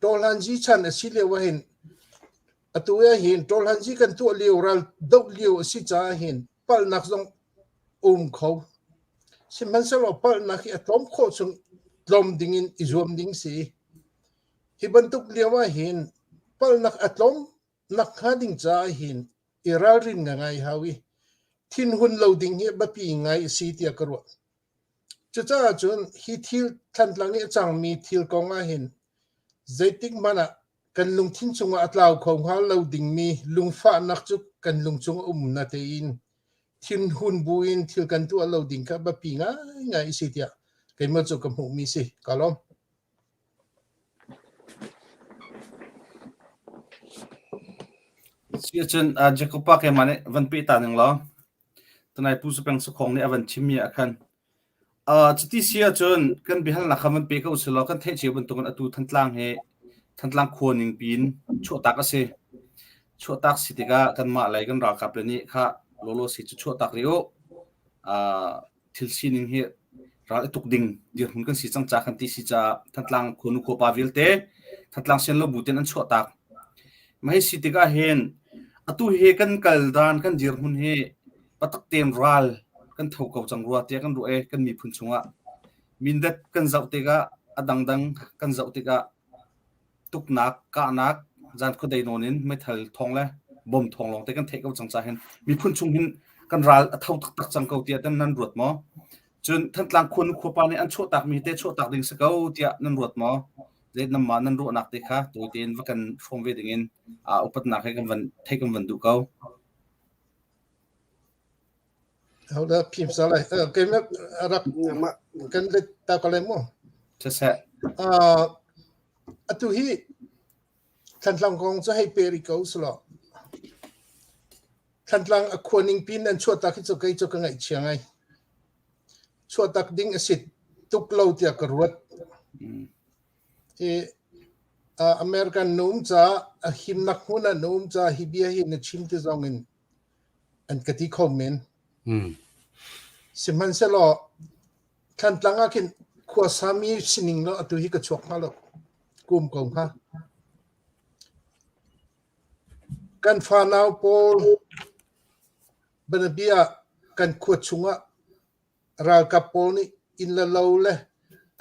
Tawhlanzi chan a si lio ahhin atu ahhin Tawhlanzi kan tuah lio ral doh lio a si caah hin palhnak zong um kho. Sihmanhsehlaw palhnak hi a tlawm khawh chung tlawm ding in i zuam ding si. Hi bantuk lio ahhin palhnak a tlawm nakhnga ding caah hin i ralrin ngai hau i thinhun lo ding hi biapi ngai a si tiah ka ruah. Cucaah cun hi thil Thantlang i a cangmi thil kong ahhin zeitik hmanh ah kan lungthin chungah a tlau kho hnga lo dingmi lungfahnak cu kan lungchung a um na tein thinhun buin thil kan tuah lo ding kha biapi ngaingai a si tiah keimah cu ka hmuhmi si. Ka lawm. Siahcun Jacob pa keimah nih van peh ta ning law tunai Pu Sapeng Sakhong nih a van chimmi ah khan cuti si ahcun kan biahalnak kha van pe ko usih law kan theih cio bantukin atu Thantlang hi Thantlang khua ning piin chuahtak a si. Chuahtak si tikah kanmah lei kan ralkap le nih kha lawlaw si cu chuahtak rih u. Thil sining hi ral i tuk ding dirhmun kan si cang ca kan ti si caah Thantlang khuanu khuapa vialte Thantlang sian lo bu ten an chuah tak. Mah hi si tikah hin atu hi kan kal dan kan dirhmun hi patak tein ral kan tho ko cang rua tiah kan ruah i kan miphun chungah Mindat kan zoh tikah a dangdang kan zoh tikah tuknak, kahnak, zan khuadei nawn in meithal thawng le bom thawng lawng te kan theih ko cang ca hin miphun chung hin kan ral a tho taktak cang ko tiah nan ruat maw? Cun Thantlang khuanu khuapa nih an chuahtak mi te chuahtak ding si ko tiah nan ruat maw? Zei namah nan ruahnak te kha tawi tein va kan hrawm ve ding in upatnak he kan van theih kan van duh ko. Hodah phim sa lai. Keimah rak kan let ta ko lai mu. Siseh. Atu hi Thantlang kong cu hei pe rih ko selaw. Thantlang a khua ning pin an chuahtak hi cu kei cu ka ngaihchia ngai. Chuahtak ding a si tuk lo tiah ka ruat. Hi American na um caah a himnak hmun ah na um caah hi bia hi na chim ti zong in an ka ti kho men. Sihmanhsehlaw Thantlang ah khin khuasami sining law atu hi ka chuak hnga lo. Kum ko hnga. Kan fanau pawl banabia kan khua chungah ralkap pawl nih inn le lo le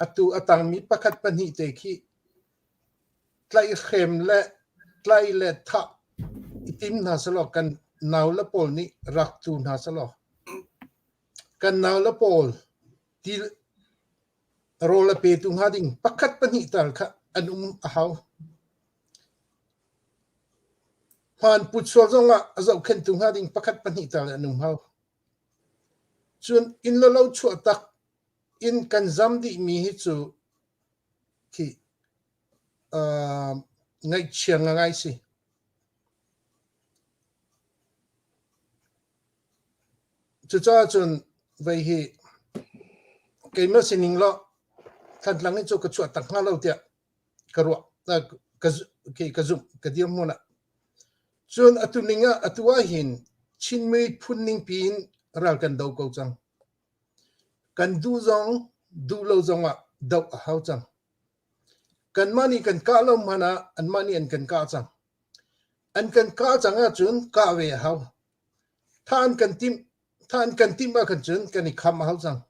atu a tangmi pakhat pahnih te khi Tlaihhrem le tlaih le thah i tim hna sehlaw kan naule pawl nih rak tu hna sehlaw kan naule pawl ti rawl a petu hnga ding pakhat pahnih tal kha an um a hau. Hmaan put sual zongah a zohkhenhtu hnga ding pakhat pahnih tal an um hau. Cun inn le lo chuah tak in kan zam dihmi hi cu khi ngaihchia ngai si. Cucaah cun vei hi keimah sining law Thantlang hi cu ka chuah tak hnga lo tiah ka ruah ka ka zumh ka dirhmun ah. Cun atu ning ah atu ah hin Chin miphun ningpi in ral kan do ko cang. Kan duh zong duh lo zong ah doh a hau cang. Kanmah nih kan kah lo hmanh ah anmah nih an kan kah cang. An kan kah cang ahcun kah ve a hau. Thah an kan timh, thah an kan timh ahkhan cun kan i kham a hau cang.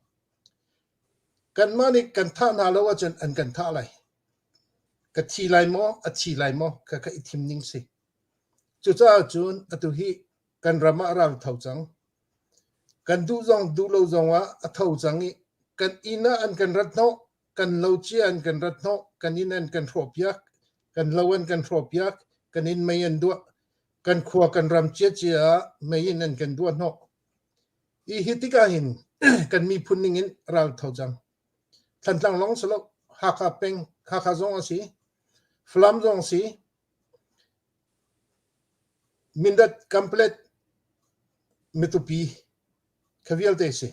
Kanmah nih kan thah hna lo ahcun an kan thah lai. Ka thi lai maw, a thi lai maw, khakha i thim ning si. Cucaah cun atu hi kan ram ah ral tho cang. Kan duh zong duh lo zong ah a tho cang i kan inn ah an kan rat hnawh, kan lo cia an kan rat hnawh, kan inn an kan hrawhpiak, kan lo an kan hrawhpiak, kan inn mei an duah, kan khua kan ram ciacia ah mei in an kan duah hnawh. Hi hi tikah hin kan miphun ning in ral tho cang. Thantlang lawng si lo, Hakha peng, Hakha zong a si, Falam zong si, Mindat, Kanpalet, Matupi kha vialte si.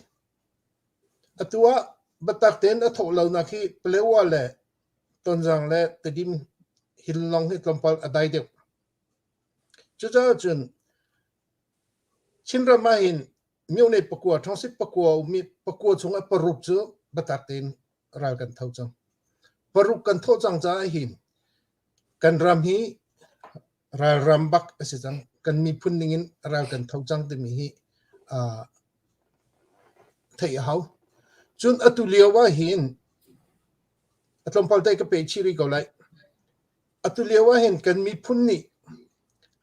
Atu ah biatak tein a thawh lonak hi Palewa le Tonzang le Tedim hill lawng hi tlawmpal a dai deuh. Cucaah cun Chinram ah hin myone pakua, ṭhongsip pakua ummi pakua chungah paruk cu biatak tein ral kan tho cang. Paruk kan thawh cang caah hin kan ram hi ralram bak a si cang. Kan miphun ningin ral kan tho cang timi hi uh, theih a hau. Cun atu lio ah hin a tlawmpal te ka pe chih rih ko lai. Atu lio ah hin kan miphun nih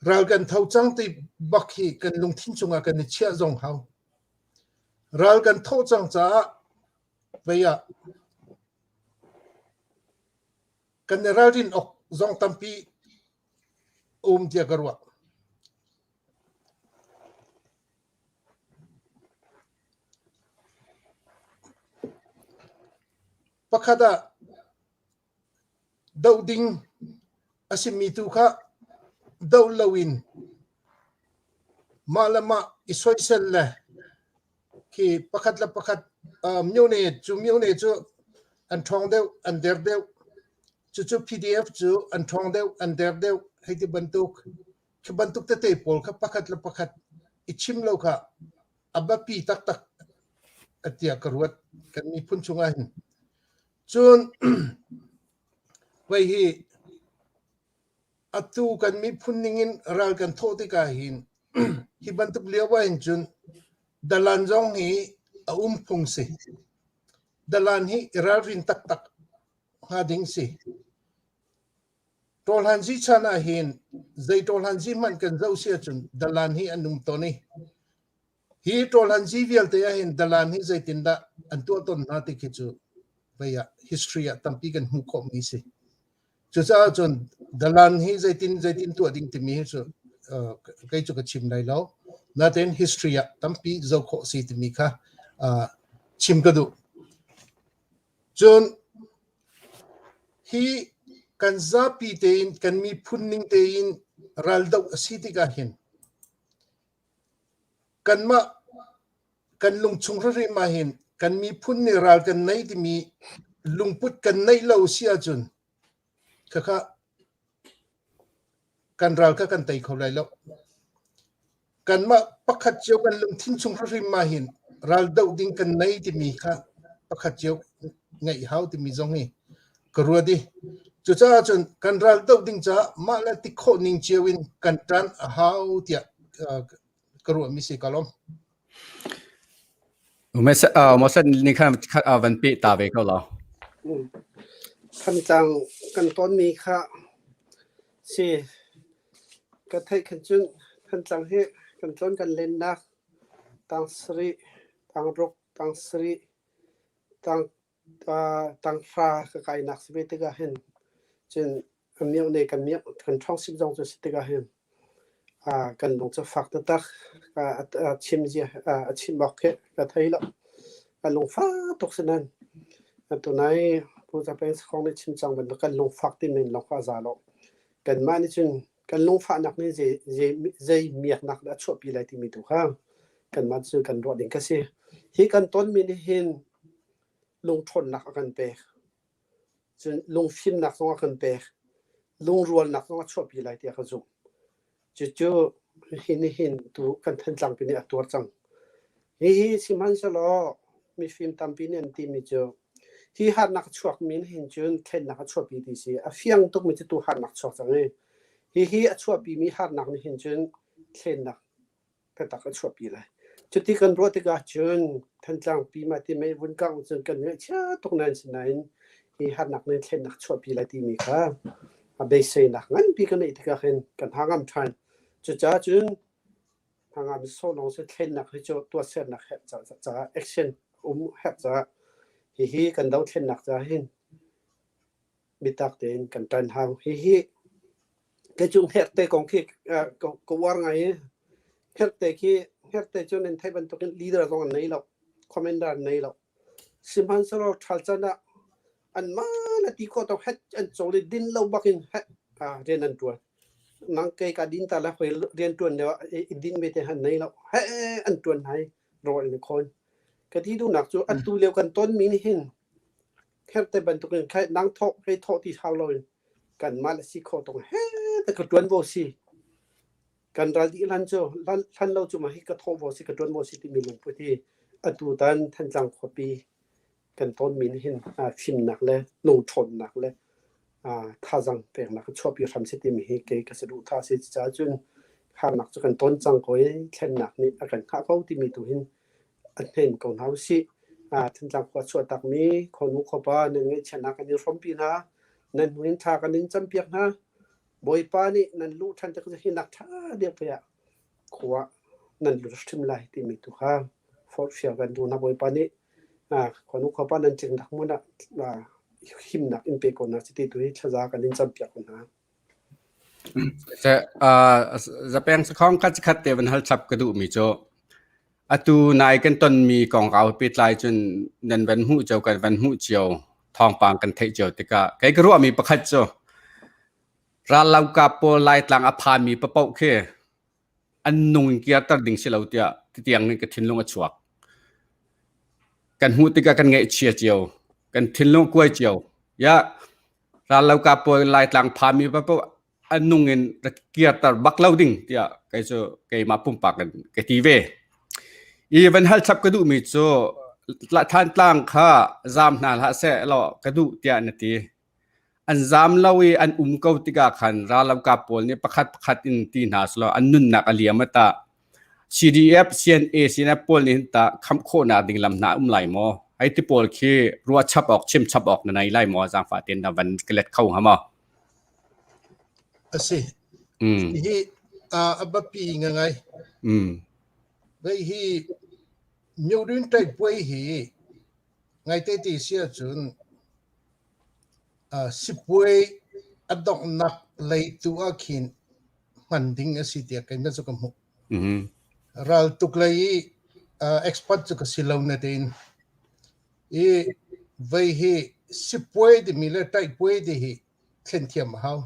ral kan tho cang ti bak hi kan lungthin chungah kan i chiah zong hau. Ral kan thawh cang caah vei ah kan i ralrin awk zong tampi um tiah ka ruah. Pakhat ah doh ding a simi tu kha doh loin mah le mah i soisel le khi pakhat le pakhat myone cu myone cu an ṭhawng deuh an der deuh cucu PDF cu an ṭhawng deuh an der deuh hei ti bantuk khi bantuk tete pawl kha pakhat le pakhat i chim lo kha a biapi taktak. tiah ka ruat kan miphun chungah hin. Cun vei hi atu kan miphun ningin ral kan thawh tikah hin hi bantuk lio ah hin cun dalan zong hi a um phung si. Dalan hi i ralrin taktak hnga ding si. Ṭawlhanzi chan ah hin zei ṭawlhanzi hmanh kan zoh si ahcun dalan hi an um tawn i hi ṭawlhanzi vialte ah hin dalan hi zeitindah an tuah tawn hna ti khi cu vei ah history ah tampi kan hmuh khawhmi si. Cucaah cun dalan hi zeitin zeitin tuah ding timi hi cu uh, kei cu ka chim lai lo. Natein history ah tampi zoh khawh si timi kha uh, chim ka duh. Cun hi kan zapi tein kan miphun ning tein raldoh a si tikah hin kanmah kan lungchung hrimhrim ah hin kan miphun nih ral kan nei timi lungput kan neih lo si ahcun khakha kan ral kha kan tei kho lai lo. Kanmah pakhat cio kan lungthin chung hrimhrim ah hin ral doh ding kan nei timi kha pakhat cio ngeih hau timi zong hi ka ruat i cucaah cun kan ral doh ding caah mah le ti khawh ning cio in kan ṭan a hau tiah ka ruahmi si ka lawm. Moses nih khan van peh ta ve ko law. Thantlang kan tonmi kha si ka theih khan cun Thantlang hi kan tlawn kan lennak tang sarih, tang ruk, tang sarih, tang tanghra ka kainak si ve tikah hin cun a mioh ne kan mioh kan ṭhawngsip zong cu si tikah hin kan lung cu fak taktak a chim zia a chim awk khi ka thei lo. Ka lungfak tuk si nain tunai Pu Za Peng Sakhong nih chim cang bantuk kan lungfak ti men lawng kha a za lo. Kanmah nih cun kan lungfahnak nih zei zei zei miaknak dah a chuahpi lai timi tu kha kanmah cu kan ruah ding ka si. Hi kan tonmi nih hin lungṭhawnnak a kan pek. Cun lungfimnak zong a kan pek. Lungrualnak zong a chuahpi lai tiah ka zumh. Cucu hi nihin tu kan Thantlang pi nih a tuar cang. Hihi sihmanhsehlaw mifim tampi nih an timi cu hi harnak a chuakmi nih hin cun thlennak a chuahpi ti si. A fiang tukmi cu tu harnak chuak cang i hihi a chuahpimi harnak nih hin cun thlennak biatak a chuahpi lai. Cuti kan ruah tikah cun Thantlang pi mah ti mei vun kangh cun kan ngaihchia tuk nain sinain hi harnak nih thlennak chuahpi lai timi kha a beiseinak nganpi kan neih tikah hin kan ha ngam ṭhan. Cucaah cun hangam sawh lawng si thlennak hi cu tuahsernak herh caah action um herh caah hihi kan dothlennak caah hin biatak tein kan ṭan hau. Hihi kei cu hngerhte kong khi ka uar ngai i hngerhte khi hngerhte cu nan theih bantukin leader zong an nei lo, commander an nei lo. Sihmanhsehlaw ṭhal can ah anmah le ti khawh tawk het an cawl i din lo bakin het rian an ṭuan. Nang kei ka din ta le hoi rian ṭuan lio ah i din ve te han nei lo. He an ṭuan hna i rawl an i khawn. Ka ti duhnak cu atu lio kan tonmi nih hin Kherte bantukin kha nang thawh hei thawh ti hau loin kanmah le si khawh tong he te ka ṭuan vo si. Kan ral dih hlan cu hlan lo cu mah hi ka thawh vo si ka ṭuan vo si timi lungput hi atu tan Thantlang khuapi kan tonmi nih hin fimnak le lungṭhawnnak le thazaang peknak a chuahpi hram si timi hi kei ka saduhthah a si. Cucaah cun harnak cu kan ton cang ko i thlennak nih a kan hngah ko timi tu hin a hnen ko hna usih. Thantlang khua chuahtakmi khuanu khuapa nan ngaihchiatnak kan in hrawmpi hna. Nan hnu in thla kan in campiak hna. Bawipa nih nan luh ṭhan tik hi nak ṭha deuh pe ah khua nan lut hrim lai timi tu kha forhfial kan duh hna. Bawipa nih khuanu khuapa nan tlingnak hmun ah himnak in pe ko hna seh ti tu hi thlaza kan in campiak ko hna. Zapeng sakhong khat khat te van hal chap ka duhmi cu atu nai kan tonmi kongkau pehtlai cun nan van hmuh cio kan van hmuh cio thawngpang kan theih cio tikah kei ka ruahmi pakhat cu rallokap pawl Laitlang a phanmi paoh khi an nung in kirter ding si lo tiah titiang in ka thinlung a chuak. Kan hmuh tikah kan ngaihchia cio, kan thinlung kuai cio. Ya, rallokap pawl Laitlang phanmi paoh an nung in rak kirter bak lo ding tiah kei cu keimah pumpak in ka ti ve. I van hal chap ka duhmi cu. Thantlang kha zaam hna hlah seh law ka duh tiah na ti. An zaam lo i an um ko tikah khan rallokap pawl nih pakhat pakhat in ti hna selaw an nunnak a liam a tah. CDF, CNA, CNF pawl nih hin tah khamh khawhnak ding lam hna um lai maw? Hei ti pawl khi ruah chap awk, chim chap awk na nei lai maw? Zaangfah tein na van ka let kho hnga maw? A si. Hihi a biapi ngai. Vei hi Myodin ṭaihpuai hi ngaite ti si ahcun sipuai a donghnak lei tu ah khin hman ding a si tiah keimah cu ka hmuh. Raltuk lei i expert cu ka si lo natein i vei hi sipuai timi le ṭaihpuai ti hi thlen thiam a hau.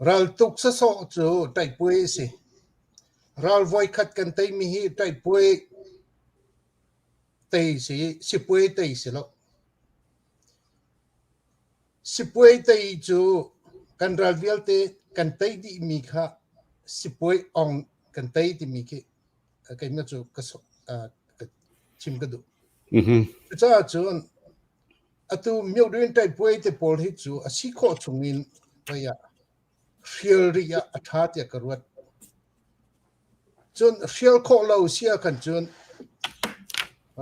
Raltuk sawsawh cu ṭaihpuai a si. Ral voikhat kan teimi hi ṭaihpuai tei si sipuai tei si lo. Sipuai tei cu kan ral vialte kan tei dihmi kha sipuai ong kan tei timi khi keimah cu ka chim ka duh. Cucaah cun Atu myorin ṭaihpuai te pawl hi cu a si khawh chungin vei ah hrial rih ah a ṭha tiah ka ruat. Cun hrial khawh lo si ahkhan cun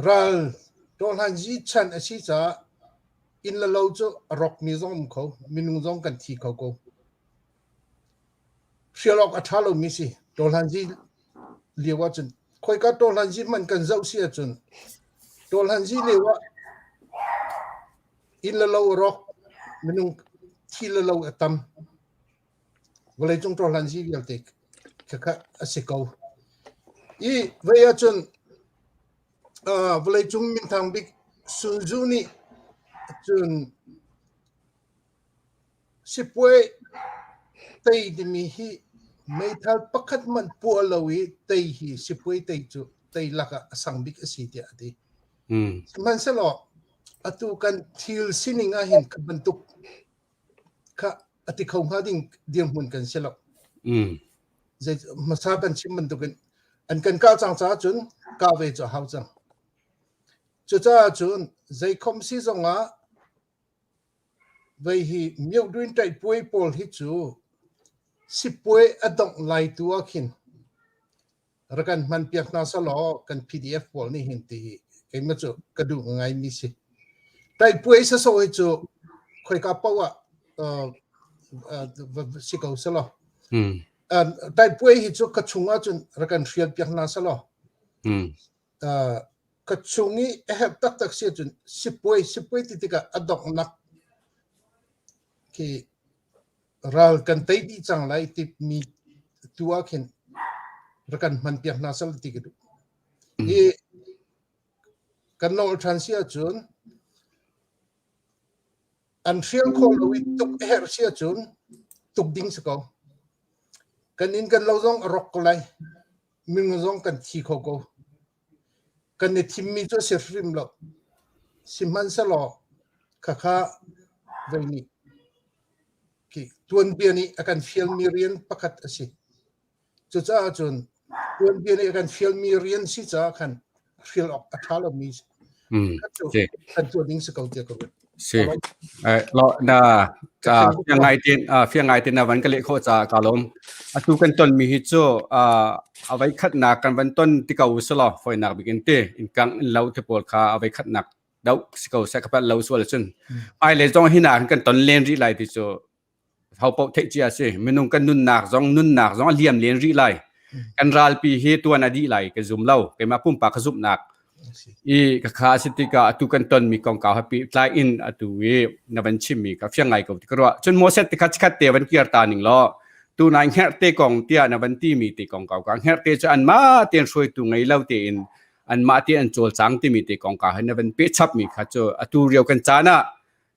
ral ṭawhhlanzi chan a si caah inn le lo cu a rawkmi zong um kho, minung zong kan thi kho ko. Hrial awk a ṭha lomi si. Ṭawhhlanzi lio ahcun khoika ṭawhhlanzi hmanh kan zoh si ahcun ṭawhhlanzi lio ah inn le lo a rawk, minung thi le lo a tam. Vawleicung ṭawhhlanzi vialte khakha a si ko. I vei ahcun vawleicung minthang bik Sun Tzu nih cun Sipuai tei timi hi meithal pakhat hmanh puah lo i tei hi sipuai tei cu tei lakah a sang bik a si tiah a ti. Sihmanhsehlaw atu kan thil sining ahhin kha bantuk kha a ti kho hnga ding dirhmun kan si lo. Zei hmasa kan chim bantukin an kan kah cang caah cun kah ve cu a hau cang. Cucaah cun zeikhom si zongah Vei hi myohduin ṭaihpuai pawl hi cu sipuai a dongh lai tu ah khin rak kan hmanpiak hna selaw kan PDF pawl nih hin ti hi keimah cu ka duh ngaimi si. Ṭaihpuai sasawh hi cu khoika paoh ah si ko selaw. Ṭaihpuai hi cu ka chung ahcun rak kan hrialpiak hna selaw. Ka chung i a herh taktak si ahcun sipuai sipuai ti tikah a donghnak khi ral kan tei dih cang lai timi tu ah khin rak kan hmanpiak hna sal ti ka duh. Hi kan nawl ṭhan si ahcun An hrial khawh lo i tuk a herh si ahcun tuk ding si ko. Kan inn kan lo zong a rawk ko lai. Minung zong kan thi kho ko. Kan i thimmi cu a si hrim lo. Sihmanhsehlaw khakha vei nih khi tuanbia nih a kan fialmi rian pakhat a si. Cucaah cun tuanbia nih a kan fialmi rian si caah khan hrial awk a ṭha lomi kan tuah ding si ko tiah ka ruat. Si. Lo na ca fiang ngai tin fiang ngai tin na van ka leh khawh ca ka lawm. Atu kan ton mi hi cu a voi khatnak kan van ton ti ko usulaw foinak bikin ti in kang in lo te pawl kha a voi khatnak do si ko se ka pat lo sual cun ai le zong hi na kan ton len rih lai ti cu hopaoh theih cia a si. Minung kan nunnak zong nunnak zong a liam len rih lai. Kan ralpi hi tuan a dih lai ka zum lo. Keimah pumpak ka zumhnak. I ka kha a si tikah atu kan tonmi kongkau hapi tlai in atu i na van chimmi ka fiang ngai ko ti ka ruah. Cun Moses ti kha chikhat te van kir ta ning law tu nai hngerhte kong tiah na van timi te kongkau ka hngerhte cu anmah tein hruaitu ngei lo tein anmah tein an cawlcang timi te kongkau he na van pehchapmi kha cu atu rio kan caan ah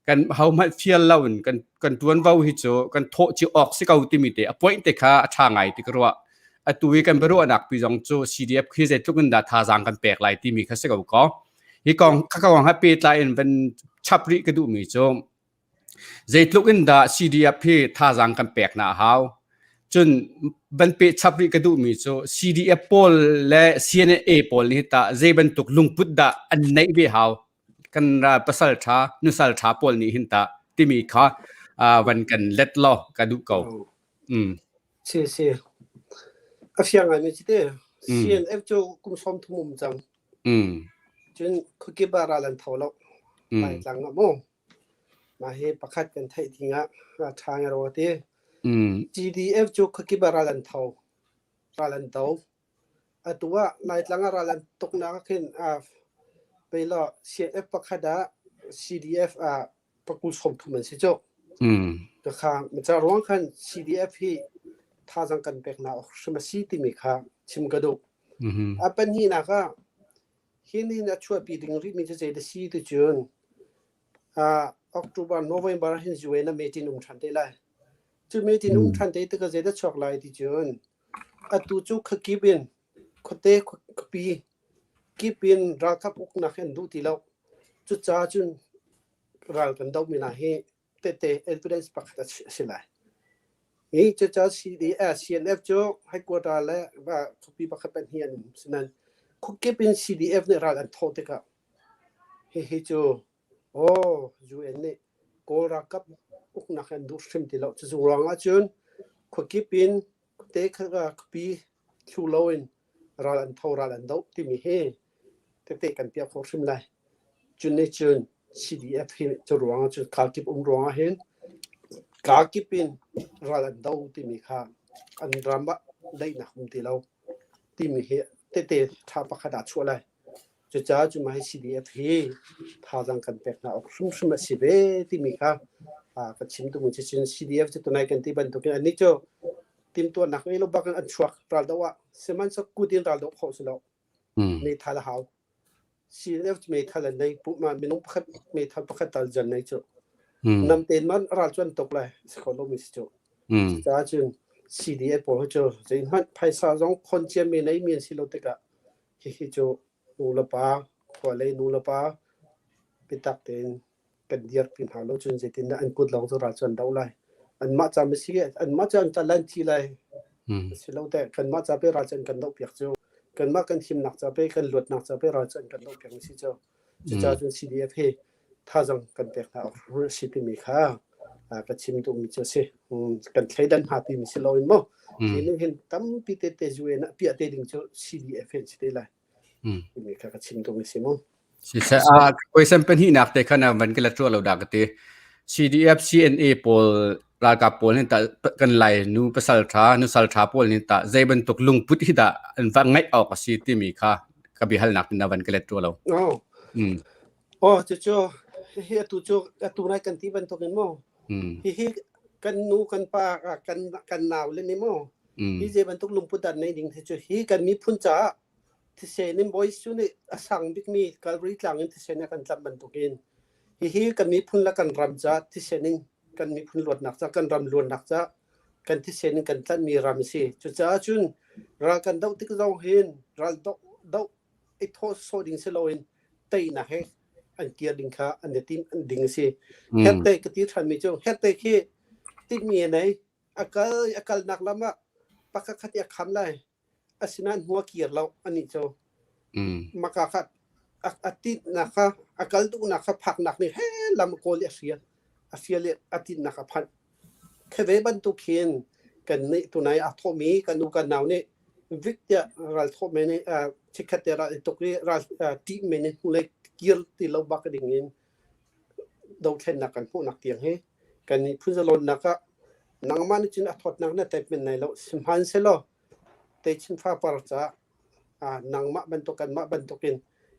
kan hohmanh fial lo in kan kan tuanvo hi cu kan thawh ci awk si ko timi te a point te kha a tha ngai ti ka ruah atu i kan biaruahnak pi zong cu CDF khi zeitluk in dah thazaang kan pek lai timi kha si ko ko hi kong kha kong ha pehtlai in van chap rih ka duhmi cu zeitluk in dah CDF hi thazaang kan pek na hau. Cun van peh chap rih ka duhmi cu CDF pawl le CNA pawl nih tah zei bantuk lungput dah an neih ve hau kan pasal ṭha nusal ṭha pawl nih hin tah timi kha van kan let law ka duh ko. Mm. Si si. A fiang ngai mi ci te. CNF cu kum 30 um cang. Mm. Cun khuakip ah ral an tho lo. Mm. Laitlang ah mu. Mah hi pakhat kan theih ding ah a ṭha ngai rua ti. CDF cu khuakip ah ral an tho. Ral an do. Atu ah Laitlang ah ral an tuknak ah khin peilaw CNF pakhat ah CDF ah pakul 30 an si cu. Khakha ca ruang khan CDF hi thazaang kan pek hna awk hrim a si timi kha chim ka duh. A pahnihnak ah hi nih a chuahpi ding rihmi cu zei dah si ti cun October, November ah hin UN ah meeting um ṭhan te lai. Cu meeting um ṭhan te tikah zei dah chuak lai ti cun atu cu khuakip in khuate khuapi kip in ralkap uknak hi an duh ti lo. Cucaah cun ral kan dohmi hna hi tehte evidence pakhat a si lai. Hi cucaah CDF, CNF cu headquarter le khuapi pakhat pahnih an um. Sinain khuakip in CDF nih ral an thawh tikah hihi cu aw UN nih Kawl ralkap uknak an duh hrim ti lo. Cucu ruang ahcun khuakip in khuate khuapi thlu loin ral an tho ral an doh timi hi tete kan piah khawh hrim lai. Cun nih cun CDF hi cu ruang ahcun kakip um ruang ah hin kakip in ral an do timi kha an ram ah daihnak um ti lo timi hi tete ṭha pakhat ah chuah lai. Cucaah cu mah hi CDF hi thazaang kan pek hna awk hrimhrim a si ve timi kha ka chim duhmi cu cun CDF cu tunai kan ti bantukin annih cu timhtuahnak ngei lo bak in an chuak raldoh ah sihmanhsehlaw kut in raldoh khawh si lo. Meithal a hau. CNF cu meithal an nei minung pakhat meithal pakhat tal jan nei cu. Namten man ral cu an tuk lai si kho lomi si cu. Cucaah cun CDF pawl cu zeihmanh phaisa zong khon ciami nei mi an si lo tikah hihi cu nu le pa khua lei nu le pa biatak tein kan dirpi hna lo cun zeitindah an kut lawng cu ral cu an doh lai. Anmah ca ma si anmah cu an cal an thi lai. Si lo teh kanmah ca pe ral cu an kan doh piak cu. Kanmah kan himnak ca pe kan luatnak ca pe ral cu an kan doh piak si cu. Cucaah cun CDF hi thazang kan pek hna awk a si timi kha ka chim duhmi cu a si. Kan thleidan hna timi si loin maw hi nih hin tampi tete UN ah piah te ding cu CDF hin si te lai. Timi kha ka chim duhmi si mu. Siseh, ah question pahnihnak te khan van ka la ṭuah lo dah ka ti. CDF CNA pawl ralkap pawl hin tah kan lai nu pasal ṭha nusal ṭha pawl nih tah zei bantuk lungput hi dah an va ngaih awk a si timi kha ka biahalnak in van ka let ṭuah lo. Oh. Oh, cucu hihi atu cu atu nai kan ti bantukin mu. Hihi kan nu kan pa kan kan nau le ni mu. Hi zei bantuk lungput dah nei ding hi cu hi kan miphun caah thisen in Bawi Jesuh nih a sang bikmi Calvary tlang in thisen a kan tlamh bantukin hihi kan miphun le kan ram caah thisen in kan miphun luatnak caah kan ram luannak caah kan thisen in kan tlanhmi ram a si. Cucaah cun ral kan doh tik zong hin ral doh doh i thawh sawh ding si loin teinak he an kir ding kha an i tim ding a si. Herte ka ti ṭhanmi cu herte khi tinhmi a nei. A kal a kalnak lam ah pakhat khat i a kham lai. Asinain hnu a kir lo anih cu. Maka kha a tinhnak kha a kal duhnak kha phaknak nih he lam a kawl i a hrial. A fial i a tinhnak a phanh. Khi ve bantuk hin kan nih tunai aa thawhmi kan u kan nau nih vik tiah ral thawh men i chikkhat te ral i tuk i ral ṭih men i hnulei kir ti lo bak ding in dothlennak kan hmuhnak tiang hi kan miphun zalawnnak ah nangmah nih cun a thawtnak na tep men lai lo. Sihmanhsehlaw techin fapar caah nangmah bantuk kanmah bantukin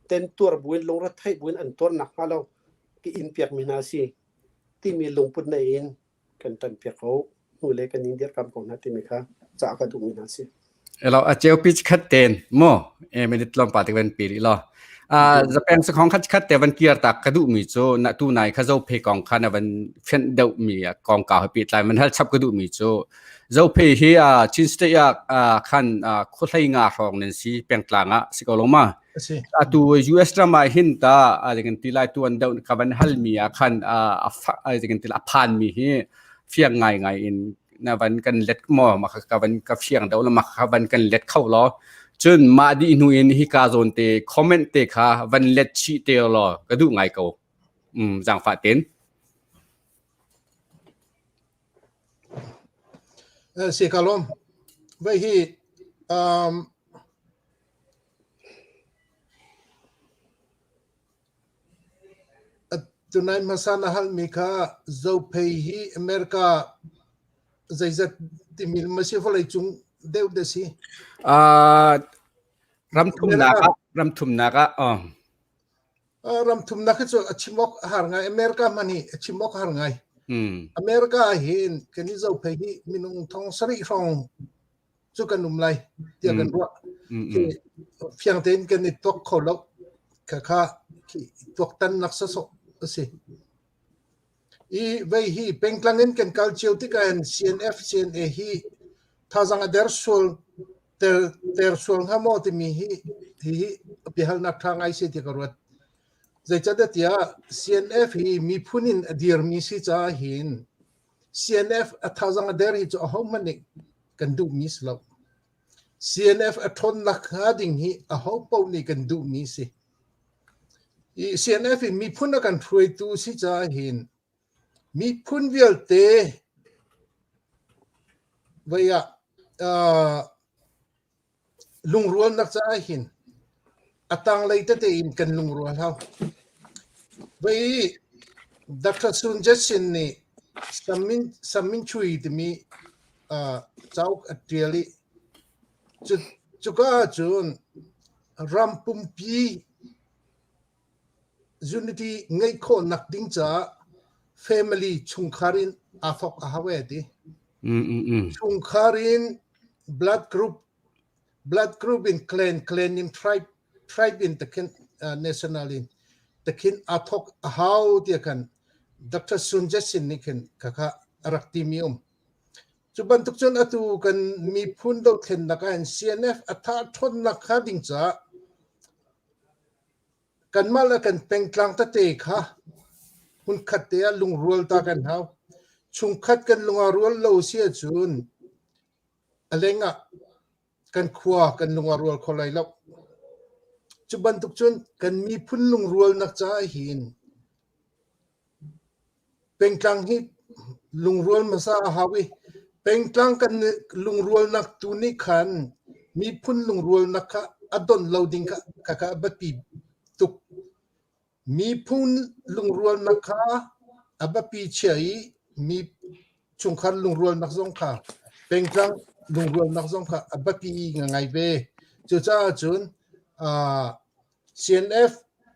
temtuar buin lungretheih buin an tuar nakhnga lo ka in piakmi hna a si timi lungput nei in kan ṭanpiak ko hnu le kan in dirhkam ko hna timi kha cah ka duhmi hna a si. Elo a ceu pi khat ten mo e minute tlawmpal te van pe rih law. Zapeng sakhong khat khat te van kir tak ka duh mi cu na tu nai kha zo phe kong kha na van fenh deuh mi kong ka pi tlai man hal chap ka duh mi cu zo phe hi a Chin State ah khan khuhlei nga hrawng nan si pengtlang ah si ko lo ma atu US ram ah hin ta kan ti lai tu an deuh ka van hal mi ah khan a kan ti a phan mi hi fiang ngai ngai in. na van kan let maw ma ka van ka fiang deuh la ma kha van kan let kho law cun mah dih hnu in hika zawn te comment te kha van let chih te law ka duh ngai ko. Um zaangfah ten. Si ka lawm. Vai hi um, Tunai hmasa na halmi kha Zophei hi America zeizat timi ma si vawleicung deuh dah si? Uh, ram thumnak ah ram thumnak ah oh. Uh, ram thumnak hi cu a chim awk a har ngai. America hmanh hi a chim awk a har ngai. Mm. America ah hin kan i Zophei hi minung thong sarih hrawng cu kan um lai tiah kan ruah. Fiang tein kan i tuak kho lo. Khakha tuaktannak sawsawh a si. I vei hi pengtlang in kan kal cio tikah hin CNF CNA hi thazaang a der sual ter ter sual hnga maw timi hi hi biahalnak ṭha ngai si ti ka ruat. Zeicahtiah tiah CNF hi miphun in a dirmi si caah hin CNF a thazaang a der hi cu ahohmanh nih kan duhmi si lo. CNF a ṭhawnnak hnga ding hi ahopaoh nih kan duhmi si. I CNF in miphun a kan hruaitu si caah hin miphun vialte voi ah uh, Lungrualnak caah hin a tanglei tete in kan lungrual hau. Voi Dr. Sun Yat-sen nih Sammin Chui timi uh, cauk a ṭial i cuka ahcun ram pumpi unity ngeih khawhnak ding caah family chungkhar in aa thawk a hau e ti. Mm, mm, mm. Chungkhar in blood group blood group in clan clan in tribe tribe in takhin uh, national in takhin aa thawk a hau tiah khan Dr. Sun Yat-sen nih khin khakha a rak timi um. Cu bantuk cun atu kan miphun dothlennak ah hin CNF a tha ṭhawnnak kha ding caah Kanmah le kan pengtlang tete kha hmunkhat te ah lungrual ta kan hau. Chungkhat kan lung aa rual lo si ahcun a leng ah kan khua kan lung aa rual kho lai lo. Cu bantuk cun kan miphun lungrualnak caah hin Pengtlang hi lungrual hmasa a hau i pengtlang kan lungrualnak tu nih khan miphun lungrualnak kha a donh lo ding kha khakha a biapi tuk. Miphun lungrualnak kha a biapi chia i mi chungkhar lungrualnak zong kha pengtlang lungrualnak zong kha a biapi ngai ve. Cucaah cun uh, CNF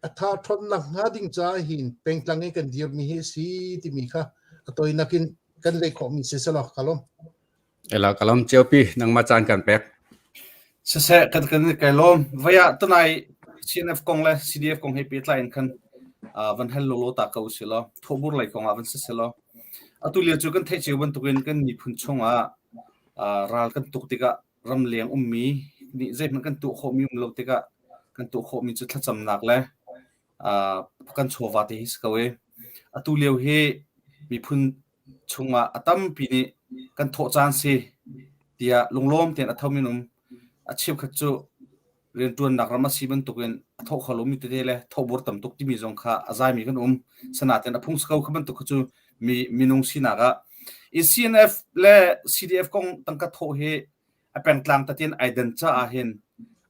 a tha ṭhawnnak hnga ding caah hin pengtlang i kan dirmi hi a si timi kha a tawinak in kan leh khawhmi si selaw ka lawm. Ela ka lawm ciopi nangmah caan kan pek. Siseh kan kan kai lawm. Vaya tunai CNF kong le CDF kong he pehtlai in khan van hal lolo ta ko si law thobur lei kong ah van si se law atu lio cu kan theih cio bantukin kan miphun chungah ral kan tuk tikah ramleng ummi nih zeihmanh kan tuah khawhmi um lo tikah kan tuah khawhmi cu thlacamnak le kan chawva te hi si ko i atu lio hi miphun chungah a tampi nih kan thawh caan si tiah lunglawm tein a thomi um a cheukhat cu rianṭuannak ram a si bantukin a thawh kho lomi tete le thawhbur tam tuk timi zong kha a zaimi kan um sanaten a phung si ko kha bantuk kha cu mi minung sinak ah i CNF le CDF kong tangka thawh hi a pengtlang tatin ai dan caah hin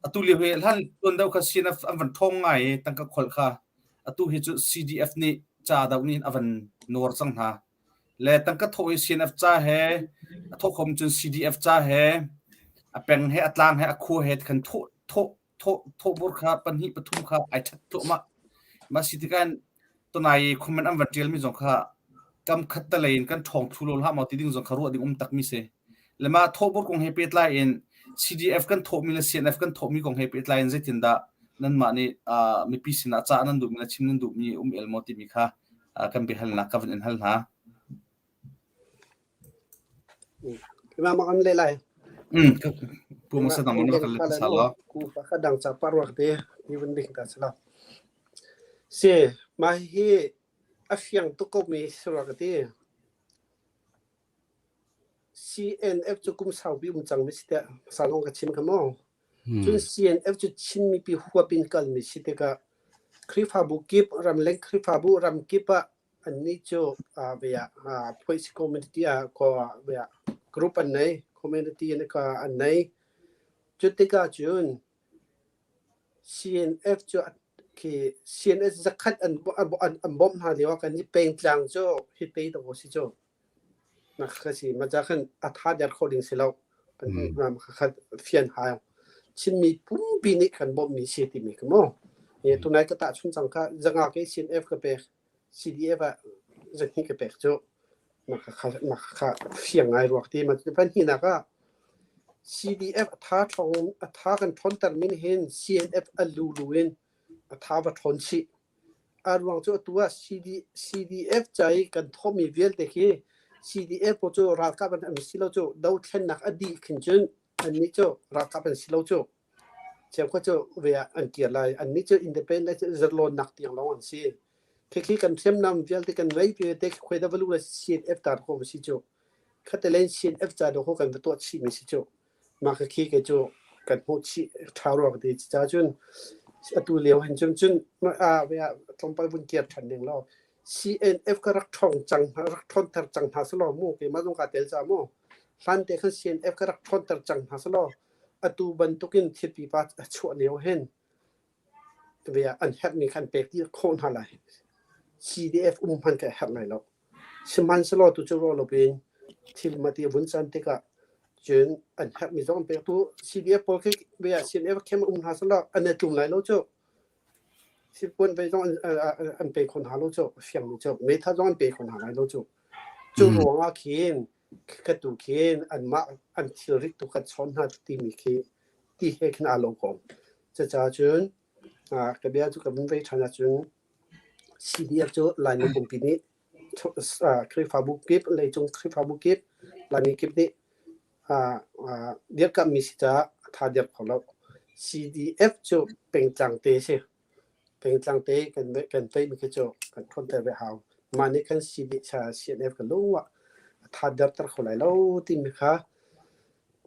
atu lio hi hlan tuan deuh kha CNF an van ṭhawng ngai i tangka kholh kha atu hi cu CDF nih ca doh nih a van nawr cang hna Le tangka thawh hi CNF ca he a thawh khom cun CDF ca he a peng he a tlang he a khua he khan thawh thawh thawh thawhbur kha pahnih pathum kha ai that thluahmah. Mah si tikah tunai i comment an van ṭialmi zong kha kam khat te lei in kan ṭhawng thlu lo hlah maw ti ding zong kha ruah ding um takmi si. Le mah thawhbur kong he pehtlai in CDF kan thawhmi le CNF kan thawhmi kong he pehtlai in zeitindah nanmah nih uh, mipi sinah ca nan duhmi le chim nan duhmi um el maw timi kha kan biahalnak ka van in hal hna. Keimah mak an leh lai. Mm, pu masa dang mon kan le sa lo. Ku ka dang cha parwak te ni vun ding ta sala. Si ma hi a fiang tuk ko mi sura ka ti. CNF cu kum saupi um cangmi si tiah hmasa zong ka chim kha maw. Cun CNF cu Chin mipi huap in kalmi si tikah Khrihfabu kip, ramleng Khrihfabu ram kip ah annih cu phuaisi community ah group an nei, community an nei. Cu tikah cun CNF cu khi CNF zakhat an an bawmh hna lio ah kan i pengtlang cu hi te dawh si cu. Ka si. Maca khan a tha der kho ding si lo. Kan kha fian hau. Chinmi pumpi nih kan bawmhmi si timi ka mu. Tunai ka tahchun cang kha zanga ke CNF ka pek CDF ah zahnih ka pek cu. Mah kha fiang ngai ruak ti. Ma pahnihnak ah CDF a tha ṭhawng a tha kan ṭhawnter min hin CNF a lulu in a tha va ṭhawn chih. A ruang cu atu ah CDF ca i kan thawhmi vialte khi CDF pawl cu ralkap an si lo cu dothlennak a dih khin cun annih cu ralkap an si lo cu. Cheukhat cu ve ah an kir lai. Annih cu independent zalawnnak tiang lawng an si. Khikhi kan hriamnam vialte kan ngei vialte khuai da valu le CNF ta ko si cu. Khatelen CNF ca do ko kan va tuah chihmi si cu. Mah ka khi kei cu kan hmuh chih ṭha rua ka ti. Cucaah cun atu lio hin cun cun tlawmpal vun kir ṭhan ning law CNF ka rak ṭhawng cang hna rak ṭhawnter cang hna selaw mu keimah zong kaa tel caah mu hlan te khan CNF ka rak ṭhawnter cang hna selaw atu bantukin thil pipa a chuah lio hin an herhmi kha an pek dih khawh hna lai. CDF um hmanh kha a herh lai lo. Sihmanhsehlaw tu cu ruah loin thil mati a vun can tikah cun an herhmi zong an pek. Tu CDF pawl khi CNF khem um hna selaw an i tlum lai lo cu. Sipuan vei zong an pe kho hna lo cu fiangmi cu meithal zong an pe kho hna lai lo cu. Cu ruangah khin ka tu khin anmah an thilrit tu kan chawn hna timi khi ti he khin aa lo ko. Cucaah cun ka bia cu ka vun vei ṭhan ahcun CDF cu Laimi pumpi nih Khrihfabu kip, leicung Khrihfabu kip, Laimi kip nih dirkamhmi si caah a tha dir kho lo. CDF cu pengtlang te si. Pengtlang te kan tlaihmi khi cu kan ṭhawnter ve hau. Mah nih khan CNF kan lung ah a tha derter kho lai lo timi kha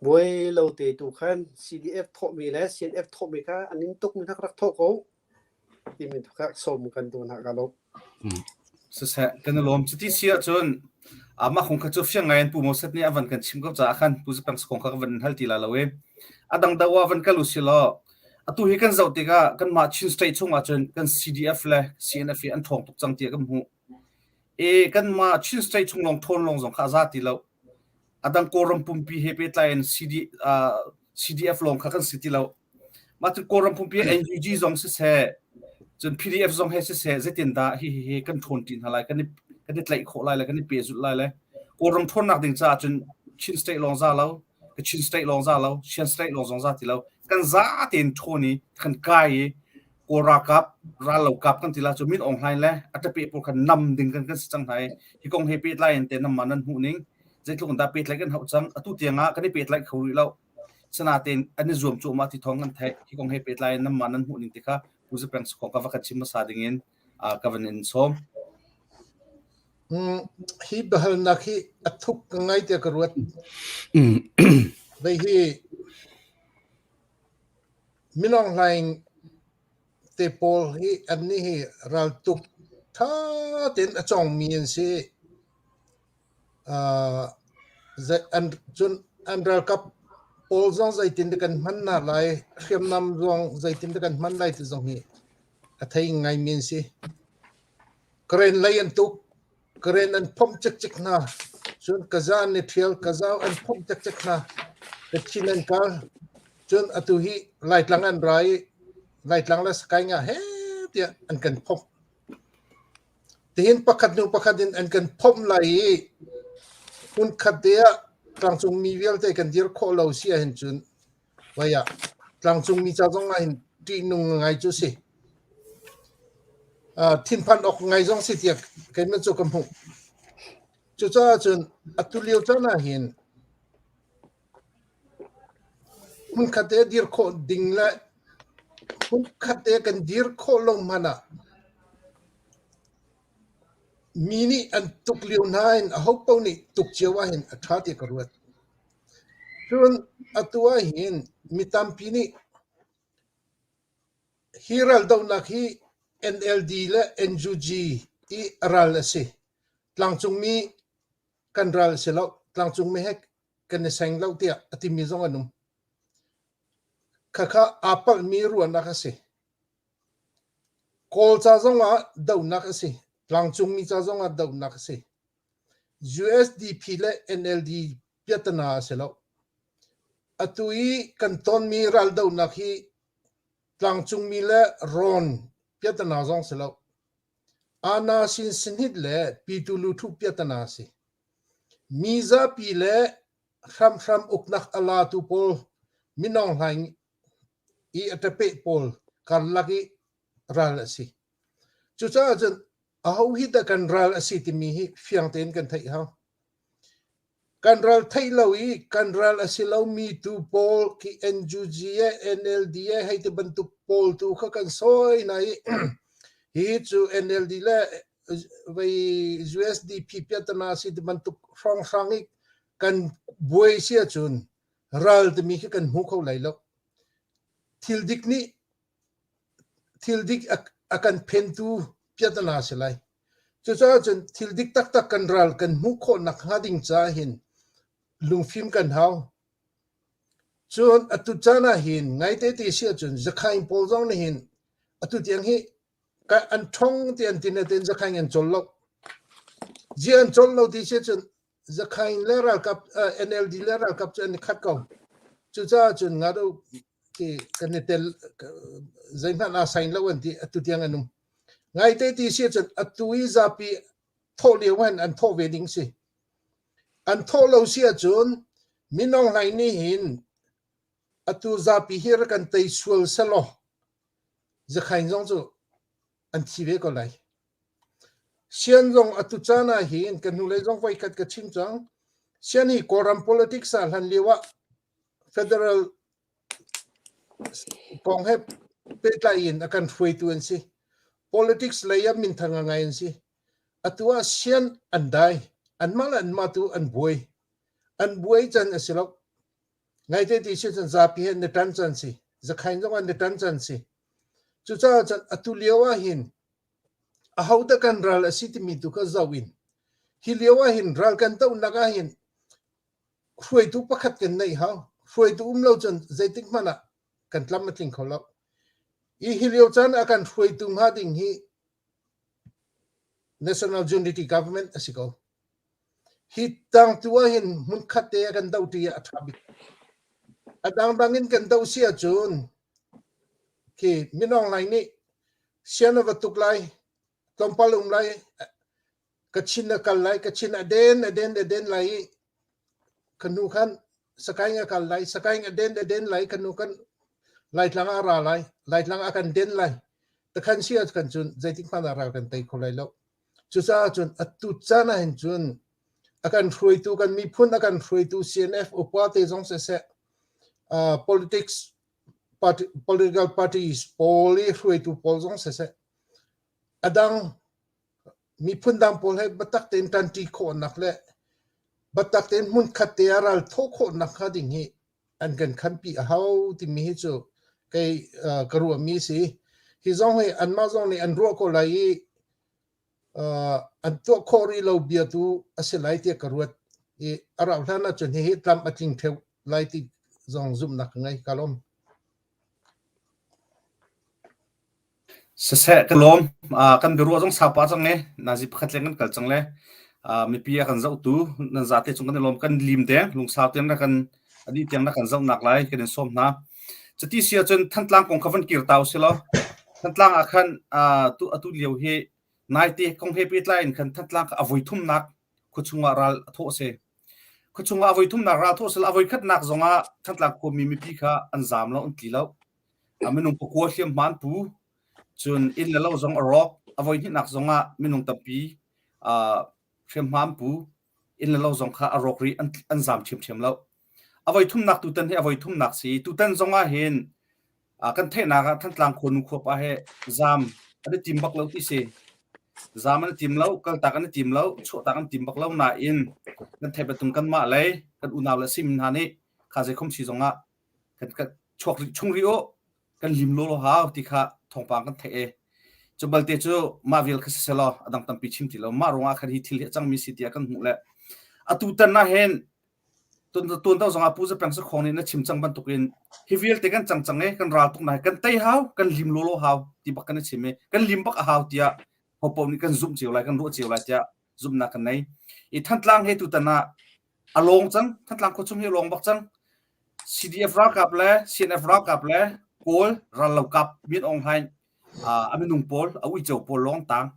buai lo te tu khan CDF thawhmi le CNF thawhmi kha an in tukmi hna rak thawh ko timi tu kha sawm kan duh hna ka lo. Siseh, kan i lawm. Cuti si ahcun mah kong kha cu fiang ngai in Pu Moses nih a van kan chim ko caah khan Pu Zapeng kong kha ka van hal ti la lo i a dang deuh ah van kal u si law atu hi kan zoh tikah kanmah Chin State chungah cun kan CDF le CNF hi an ṭhawng tuk cang tiah kan hmuh. E kanmah Chin State chung lawng ṭhawn lawng zong kha a za ti lo. A dang Kawlram pumpi he pehtlai in CD, CDF lawng kha kan si ti lo. Mah cu Kawlram pumpi NUG zong siseh, cun PDF zong he siseh, zeitindah hi hi hi kan ṭhawn ṭi hna lai, kan i kan i tlaih khawh lai le kan i pehzulh lai le Kawlram ṭhawnnak ding caah cun Chin State lawng za lo, Kachin State lawng za lo, Shan State lawng zong za ti lo. Kan za tein ṭhawn i kan kai i Kawl ralkap rallokap kan ti la cu Min Aung Hlaing le a ṭape pawl kha nam ding kan kan si cang hna i hi kong he pehtlai in te namah nan hmuh ning zeitluk in dah pehtlaih kan hauh cang atu tiang ah kan i pehtlaih kho rih lo sinatein an i zuam cuahmah ti thawng kan theih hi kong he pehtlai in namah nan hmuh ning ti kha Pu Zapeng Sakhong ka va kan chim hmasa ding in ka van in sawm. Hi biahalnak hi a thuk ka ngai tiah ka ruat. Vei hi Min Aung Hlaing te pawl hi annih hi raltuk ṭha tein a cawngmi an si. Cun an ralkap pawl zong zeitin dah kan hman hna lai, hriamnam zong zeitin dah kan hman lai ti zong hi a thei ngaimi an si. Karen lei an tuk. Karen an phomh cikcek hna. Cun kaza an i ṭhial. Kaza an phomh cikcek hna. Kachin an kal. Cun atu hi Laitlang an ra i Laitlang le Sakaing ah he tiah an kan phomh. Tihin pakhat hnu pakhat in an kan phomh lai i hmunkhat te ah tlangcungmi vialte kan dir khawh lo si ahhin cun Vai ah tlangcungmi ca zong ah hin ṭihnung ngai cu si. Thinphan awk ngai zong si tiah keimah cu ka hmuh. Cucaah cun atu lio caan ah hin hmunkhat te dir khawh ding le hmunkhat te kan dir khawh lo hmanh ah mi nih an tuk lio hna in ahopaoh nih tuk cio ah hin a ṭha ti ka ruat. Cun atu ahhin mi tampi nih hi raldohnak hi NLD le NUG i ral a si. Tlangcungmi kan ral a si lo. Tlangcungmi he kan i seng lo tiah a timi zong an um. Khakha aa palhmi ruahnak a si. Kawl ca zongah dohnak a si. Tlangcungmi ca zongah dohnak a si. USDP le NLD piahtana a si lo. Atu i kan tonmi raldohnak hi tlangcungmi le rawn piahtana zong si lo. Ana sin sinhit le pitu luthu piahtana a si. Mi zapi le hramhram uknak a latu pawl Minong Hlaing i a ṭapeh pawl karlak i ral a si. Cucaah cun aho hi dah kan ral a si timi hi fiang tein kan theih hau. Kan ral theih lo i kan ral a si lomi tu pawl khi NUG e NLD e hei ti bantuk pawl tu kha kan sawi na i hi cu NLD le vei USDP piatana si ti bantuk hrawnghrang i kan buai si ahcun ral timi khi kan hmu kho lai lo. Thil dik nih thil dik a kan phentu piatana a si lai. Cucaah cun thil dik taktak kan ral kan hmuh khawh nakhnga ding caah hin lungfim kan hau. Cun atu caan ah hin ngaite ti si ahcun Zakhaing pawl zong nih hin atu tiang hi an ṭhong ti an ti nain Zakhaing an cawl lo. Zia an cawl lo ti si ahcun Zakhain le ralkap NLD le ralkap cu an i khat ko. Cucaah cun nga do ti kan i tel zeihmanh aa sain lo an ti atu tiang an um. Ngaite ti si cun atu i zapi thawh lio han an thawh ve ding si. An thawh lo si ahcun Minong Hlaing nih hin atu zapi hi rak kan tei sual selaw Zakhain zong cu an thi ve ko lai. Sian zong atu caan ah hin ka hnulei zong voikhat ka chim cang. Sian hi Kawlram politics ah hlan lio ah federal kong he pehtlai in a kan hruaitu an si. Politics lei ah minthang ngai an si. Atu ah sian an dai. Anmah le anmah tu an buai. An buai can a si lo. Ngaite ti si cun zapi he na ṭan can si. Zakhain zong an na ṭan can si. Cucaah cun atu lio ah hin Ahodah kan ral a si timi tu kha zoh in hi lio ah hin ral kan dohnak ah hin hruaitu pakhat kan neih hau. Hruaitu um lo cun zeitik hmanh ah kan tlam a tling kho lo. Hi hi lio caan ah kan hruaitu hnga ding hi National Unity Government a si ko. Hi tang tu ah hin hmunkhat te ah kan dohṭi ah a ṭha bik. A dangdang in kan doh si ahcun khi Minong Hlaing nih Sian a va tuk lai, tlawmpal a um lai, Kachin a kal lai, Kachin a den a den a den lai i ka nu khan Sakaing a kal lai, Sakaing a den a den lai, ka nu kan Laitlang ah a ra lai, Laitlang ah a kan den lai. Takhan si ah kan cun zeitik hmanh ah ral kan tei kho lai lo. Cucaah cun atu caan ah hin cun a kan hruaitu kan miphun a kan hruaitu CNF upa te zong siseh uh, politics party, political parties pawl i hruaitu pawl zong siseh a dang miphun dang pawl he biatak tein ṭanṭi khawhnak le biatak tein hmunkhat te ah ral thawh khawhnak hnga ding hi an kan khanpi a hau timi hi cu kei uh, ka ruahmi si. Hi zong hi anmah zong nih an ruah ko lai i uh, an tuah khawh rih lo bia tu a si lai tiah ka ruat i a rauh hlan ahcun hihi tlam a tling theu lai ti zong zumhnak ka ngei ka lawm. Siseh ka lawm. Uh, kan biaruah zong sau pah cang e. Nazi pakhat leng kan kal cang le. Uh, mipi a kan zohtu nan zate cung kan i lawm kan lim deng lungsau tiang na kan adi tiang na kan zohnak lai kan in sawm hna. Cuti si ahcun Thantlang kong kha van kir ta usih law Thantlang ah khan uh, tu atu lio hi naite kong he pehtlai in khan Thantlang kha a voi thumnak khuachung ah ral a thawh a si. Khuachung ah a voi thumnak ral thawh a si a voi khatnak zong ah Thantlang khuami mipi kha an zaam lo an tli lo. A minung pakua hliamhma an pu. Cun inn le lo zong a rawk. A voi hnihnak zong ah minung tampi uh, hriamhma an pu. Inn le lo zong kha a rawk rih an, an zaam ṭhiamṭhiam lo. A voi thumnak tutan hi a voi thumnak si. Tutan zong ah hin kan theihnak ah Thantlang khuanu khuapa he zaam an i tim bak lo ti si. Zaam an i tim lo, kaltak an i tim lo, chuahtak an tim bak lo nain kan theih bantuk kanmah lei kan unau le sim hna nih Kha zeikhom si zongah kan kan chuak rih chung rih u kan lim law law hau ti kha thawngpang kan theih e. Cu balte cu mah vial kha si selaw a dang tampi chim ti lo. Mah ruangah khan hi thil hi a cangmi si tiah kan hmuh le atu tan ah hin tuan do zongah Pu Zapeng Sakhong nih na chim cang bantukin hi vialte kan cang cang e kan ral tuk na kan tei hau kan lim law law hau ti bak kan i chim i kan lim bak a hau tiah hopo nih kan zumh cio lai kan ruah cio lai tiah zumhnak kan nei i Thantlang he tutan ah a lawng cang Thantlang khuachung hi a lawng bak cang CDF ralkap le CNF ralkap le Kawl rallokap Min Aung Hlaing a minung pawl a uico pawl lawng tang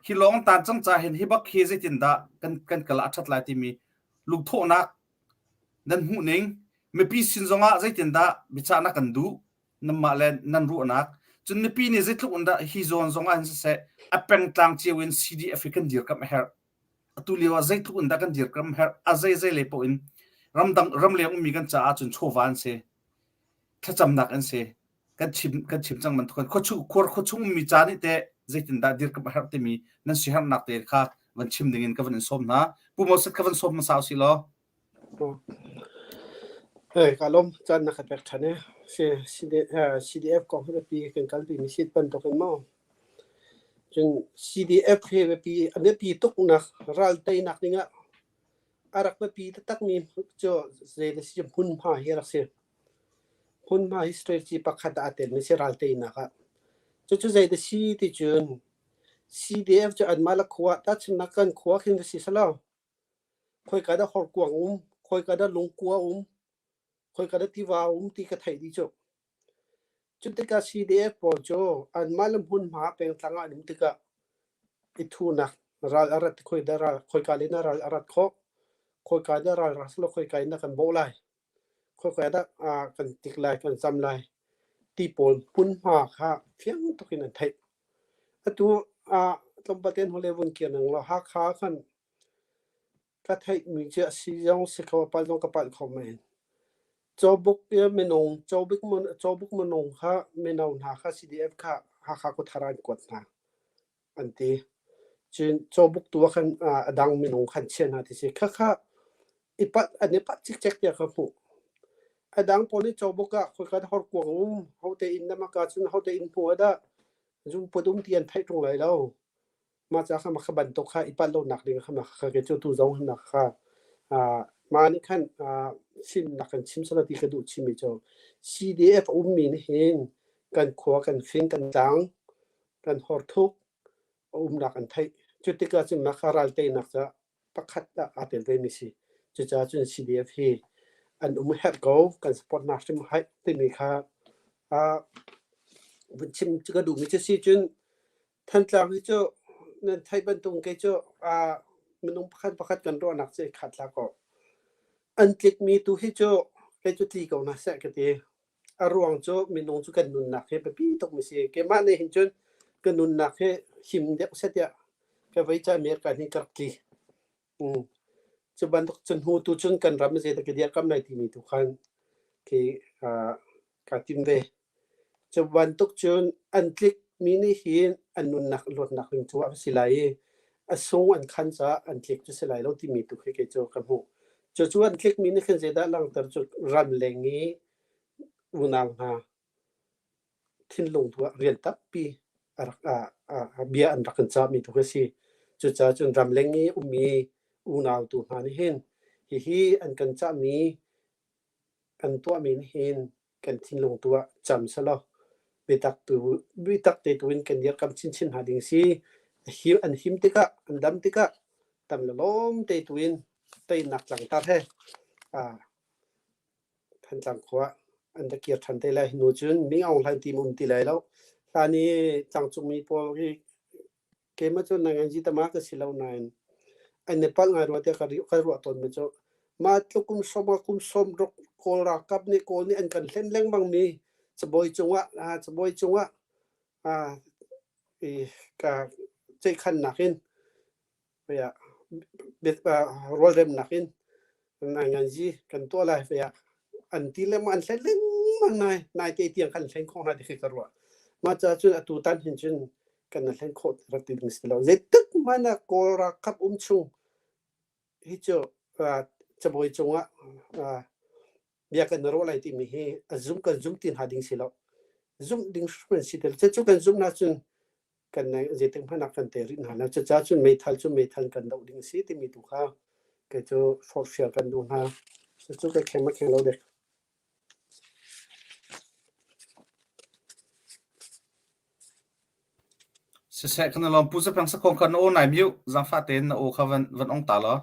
hi lawng tan cang ca hin hi bak hi zeitindah kan kan kal a that lai timi lungthawhnak nan hmuh ning mipi sin zongah zeitindah biachahnak kan duh nanmah le nan ruahnak cun mipi nih zeitluk in dah hi zawn zongah hin siseh a pengtlang cio in CDF hi kan dirkamh a herh atu lio ah zeitluk in dah kan dirkamh herh a zei zei lei paoh in ramdang ramleng ummi kan caah cun chawva an si thlacamnak an si kan chim kan chim cang bantuk khan khuachu khuar khuachung ummi ca nih teh zeitindah dirkamh a herh timi nan siherhnak te kha van chim ding in ka van in sawm hna Pu Moses ka van sawm hmasa usih law Hey, ka lawm caan na ka pek ṭhan e. CDF kong hi biapi kan kalpi mi si bantuk in maw. Cun CDF hi biapi a biapi tuknak ral teinak dingah a rak biapi taktakmi cu zei le si hmunhma hi a rak si. Hmunhma hi strategy pakhat ah aa telmi si ral teinak ah. Cucu zei dah si ti cun CDF cu anmah le khua tahchunhnak kan khua khin va si selaw khoika dah horkuang um, khoika dah lungkua um, khoika dah tiva um ti ka theih dih cu. Cu tikah CDF pawl cu anmah le hmunhma pengtlang ah an um tikah i thuhnak ral a rat khoi dah ral khoika le na ral a rat khawh, khoika dah ral ra selaw khoika in dah kan bawh lai. Khoika dah kan tik lai, kan zam lai ti pawl hmunhma kha fiang tuk in an theih. Atu ah tlawmpal tein hule vun kir ning law Hakha khan ka theihmi cu a si zong si kho, a palh zong ka palh kho men. Cawbuk i minung, cawbuk cawbuk minung kha mino hna kha CDF kha Hakha khuathar ah an kuat hna an ti. Cun cawbuk tu ah khan a dang minung khan chiah hna ti si. Khakha i palh an i palh cikcek tiah ka hmuh. A dang pawl nih cawbuk ah khoika dah horkuang um, hote inn dah maka cun hote inn hnu ah dah zungput um ti an theih ṭung lai lo. Mah ca kha kha bantuk kha i palh lonak ding kha kha ke cu tu zong hin kha mah nih khan chimnak kan chim sala ti ka duh chimmi cu CDF a ummi nih hin kan khua kan fing kan tlang kan horthuk a umnak an theih. Cu tikah cun mah kha ral teinak ca pakhat ah aa tel vemi si. Cucaah cun CDF hi an um herh ko, kan support hna hrim hai timi kha vun chim cu ka duhmi cu si cun Thantlang hi cu nan theih bantuk kei cu minung pakhat pakhat kan ruahnak cu i khat hlah kaw an tlikmi tu hi cu kei cu tli ko hna seh ka ti. A ruang cu minung cu kan nunnak hi biapi tukmi si. Keimah nih hin cun ka nunnak hi him deuh seh tiah ka vei ca America hin ka rak tli. Cu bantuk cu hnu tu cun kan ram zeidah ka dirkamh lai timi tu khan khi kaa tim ve. Cu bantuk cun an tlikmi nih hin an nunnak luatnak ding cu a si lai i a sung an khan caah an tlik cu si lai lo timi tu khi kei cu ka hmuh. Cucu an tlikmi nih khin zeidah langhter cu ramleng i unau hna thinlung tu ah rian tampi a rak bia an rak kan cahmi tu khi a si. Cucaah cun ramleng i ummi unau tu hna nih hin hihi an kan cahmi an tuahmi nih hin kan thinlung tu ah cam selaw biatak tu biatak te tu in kan dirkam chinchin hna ding si. An him tikah an dam tikah tam le lawm te tu in teinak tlangtar he Thantlang khua an ra kir ṭhan te lai. Hnu cun Ming Aung Hlaing ti um ti lai lo. Hlan i tlangcungmi pawl hi keimah cu nanganzi tama ka si lo nain an i palh ngai rua tiah ka ruah tawnmi cu mah tluk kum sawm kum sawm ruk Kawl ralkap nih Kawl nih an kan hlen lengmangmi cabuai cungah cabuai cungah ka ceihkhannak in rualremnak in nainganzi kan tuah lai tiah an ti lengmang an hlen lengmang nai naite tiang kan hlen khawh hna ti khi ka ruah. Mah caah cun atu tan hin cun kan hlen khawh rak ti ding si lo. Zeitik hmanh ah Kawl ralkap um chung hi cu cabuai cungah. Bia kan i ruah lai timi hi a zum kan zum ti hna ding si lo. Zumh ding hrim an si ti lo. Cucu kan zumh ahcun kan zeitik hmanh ah kan te rih hna lo. Cucaah cun meithal cu meithal kan doh ding a si timi tu kha kei cu forhfial kan duh hna. Cucu ka kheng ma kheng lo dek. Siseh kan lawm pu zapang sakhong kha na aw nai mute zangfah tein na aw kha van van ong ta law.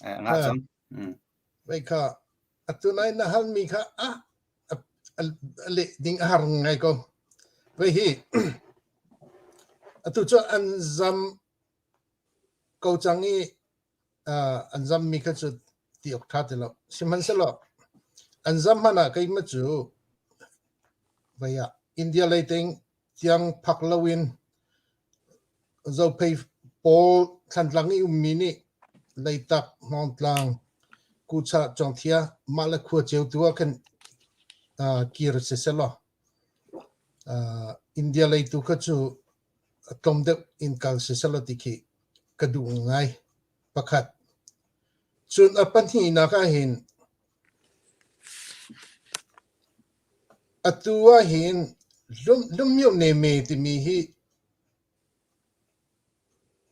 Eh ngah cang. Mm. Wei kha atu nai na halmi kha a a leh ding a har ngai ko. Wei hi atu cu an zam ko cang i an zammi kha cu ti awk ṭha ti lo. Sihmanhsehlaw an zam hmanh ah keimah cu vei ah India lei ting tiang phak loin Zophei pawl Thlantlang i ummi nih Leitak, Hmawngtlang, Kuchah, Cawngthia mah le khua cio tu ah khan kir sisehlaw India lei tu kha cu tlawm deuh in kal sisehlaw ti khi ka duh ngai. Pakhat. Cun a pahnihnak ahhin atu ahhin lumyuh neme timi hi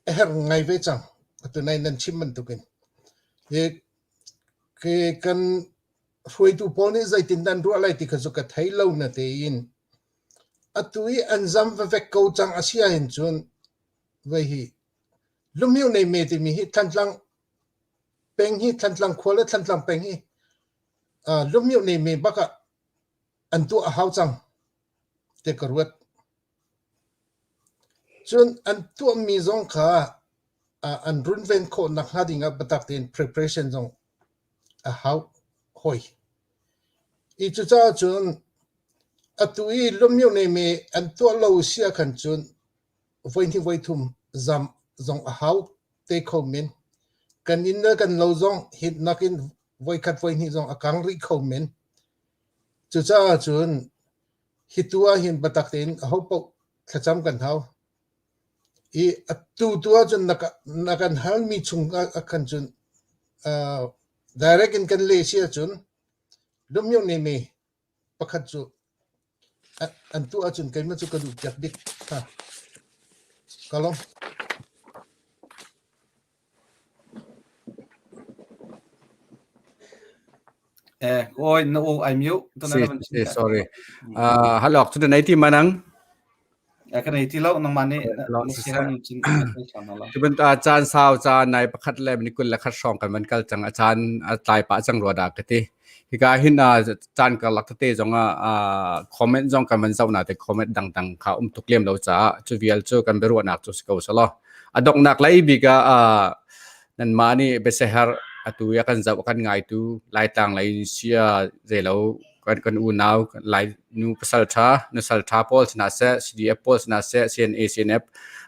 a herh ngai ve cang. Atu nai nan chim bantukin. Hi kan hruaitu pawl nih zeitindah an ruah lai ti kha cu ka thei lo na tein atu i an zam vavek ko cang a si ahhin cun vei hi lumhmioh neime timi hi Thantlang peng hi Thantlang khua le Thantlang peng hi lumhmioh neime bak ah an tuah a hau cang ti ka ruat. Cun an tuahmi zong kha an runven khawh nakhnga ding ah biatak tein preparation zong a hau hoi. I cucaah cun atu i lumhmioh neime an tuah lo si ahkhan cun voihnih voithum zam zong a hau te kho men. Kan inn le kan lo zong hitnak in voikhat voihnih zong a kang rih kho men. Cucaah cun hi tu ahhin biatak tein ahopaoh thlacam kan hau. I atu tu ahcun na, na kan halmi chung ah khan cun uh, direct in kan leh si ahcun lumyuh nemi pakhat cu an tuah ahcun keimah cu ka duh piak bik. Ha. Ka lawm. Eh, oi na aw ai mute. Si, si, sorry. Uh, halok cu na ti manang? Eh, kan ei ti lo nangmah nih na siam cun Tu bantuk ah caan sau caan nai pakhat le ni 21 hrawng kan van kal cang a caan a tlai pah cang rua dah ka ti. Hika hin caan karlak tete zong ah comment zong kan van zoh na te comment dangdang kha um tuk lem lo caah cu vial cu kan biaruahnak cu si ko selaw. A donghnak lei bik ah nanmah nih biaseher atu i a kan zoh a kan ngaitu Laitlang lei in sia zeilo kan kan unau Lai nu pasal ṭha nusal ṭha pawl si hna seh CDF pawl si hna seh CNA CNF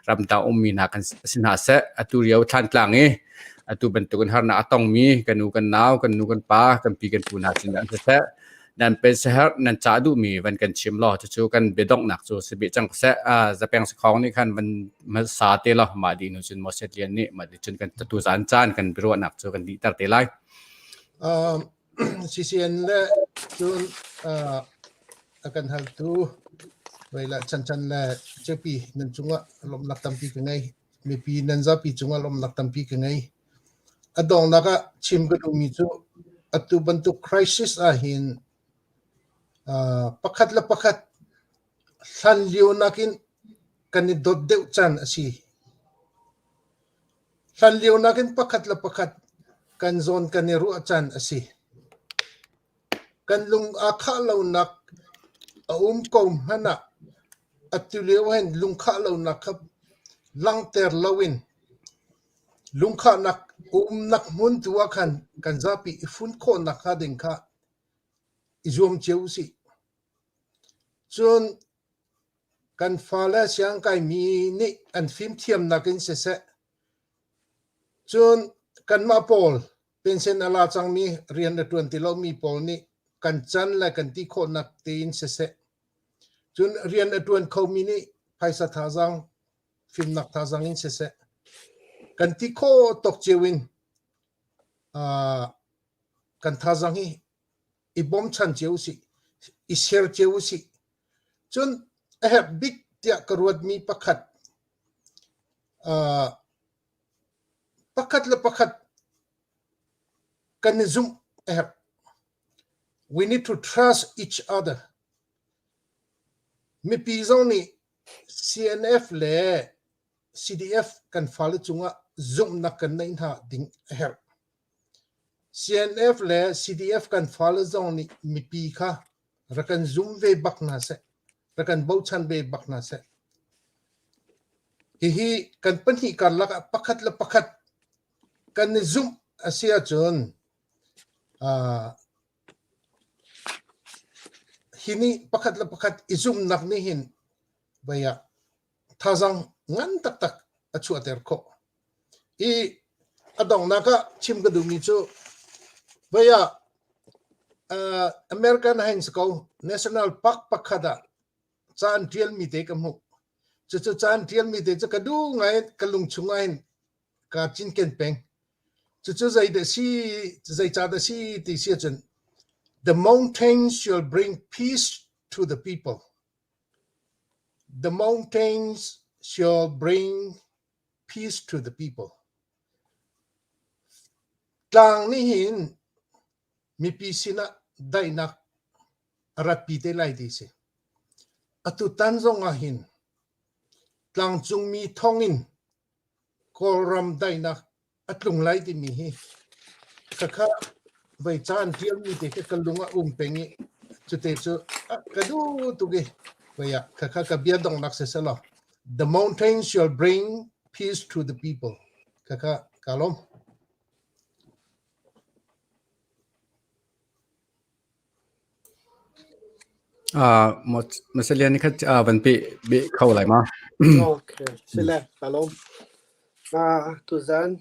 ramdang ummi hna kan si hna seh atu lio Thlantlang i atu bantukin harnak a tongmi kan nu kan nau kan nu kan pa kan pi kan pu hna sin ah siseh nan pen seher nan ca duhmi van kan chim law cucu kan biadonghnak cu si bih cang seh zapeng sakhong nih khan van hmasa te law mah dih hnu cun Moses Lian nih mah dih cun kan tu zan caan kan biaruahnak cu kan dihter te lai. Um, CCN le cun uh, a kan haltu Veila Chanchan le Cepi nan cungah lawmhnak tampi ka ngei. Mipi nan zapi cungah lawmhnak tampi ka ngei. A donghnak ah chim ka duhmi cu atu bantuk crisis ahhin pakhat le pakhat hlan lio nakin kan i dawt deuh caan a si. Hlan lio nakin pakhat le pakhat kan zawn kan i ruah caan a si. Kan lung aa khah lonak a um ko hmanh ah atu lio ahhin lungkhah lonak kha langhter loin Lungkhahnak umnak hmun tu ah khan kan zapi i fun khawh nakhnga ding kha i zuam cio usih. Cun kan fale siangkaimi nih an fimthiamnak in siseh, cun kanmah pawl pension a la cangmi rian a ṭuan ti lomi pawl nih kan can le kan ti khawhnak tein siseh, cun rian a ṭuan khomi nih phaisa thazaang fimnak thazaang in siseh kan ti khawh tawk cio in kan thazaang hi I bawmchan cio usih. I share cio usih. Cun a herh bik tiah ka ruatmi pakhat uh, pakhat le pakhat kan i zumh a herh. We need to trust each other. Mipi zong nih CNF le CDF kan fale cungah zumhnak kan neih hna ding a herh. CNF le CDF kan fale zong nih mipi kha rak kan zum ve bak hna seh. Rak kan bochan ve bak hna seh. Hihi kan pahnih karlak ah pakhat le pakhat kan i zumh a si ahcun uh, hi nih pakhat le pakhat i zumhnak nih hin vei ah thazaang ngan taktak a chuahter khawh. I a donghnak ah chim ka duhmi cu vei ah uh, American hein si ko National Park pakhat ah ca an ṭialmi te ka hmuh. Cucu ca an ṭialmi te cu ka duh ngai ka lung chung ah hin kaa cinken peng. Cucu zeidah si, zeicahdah si ti si ahcun the mountains shall bring peace to the people. The mountains shall bring peace to the people. Tlang nih hin mipi sinah daihnak a ratpi te lai ti si. Atutan zong ah hin tlangcungmi thawngin Kawlram daihnak a tlung lai timi hi khakha vei caan ṭialmi te khi ka lung a um peng i cute cu ka duh tuk i vei ah khakha ka bia donghnak si selaw the mountains shall bring peace to the people khakha ka lawm. Masalian kha van pe beh kho lai ma? Okay, sile ka lawm. Tuzan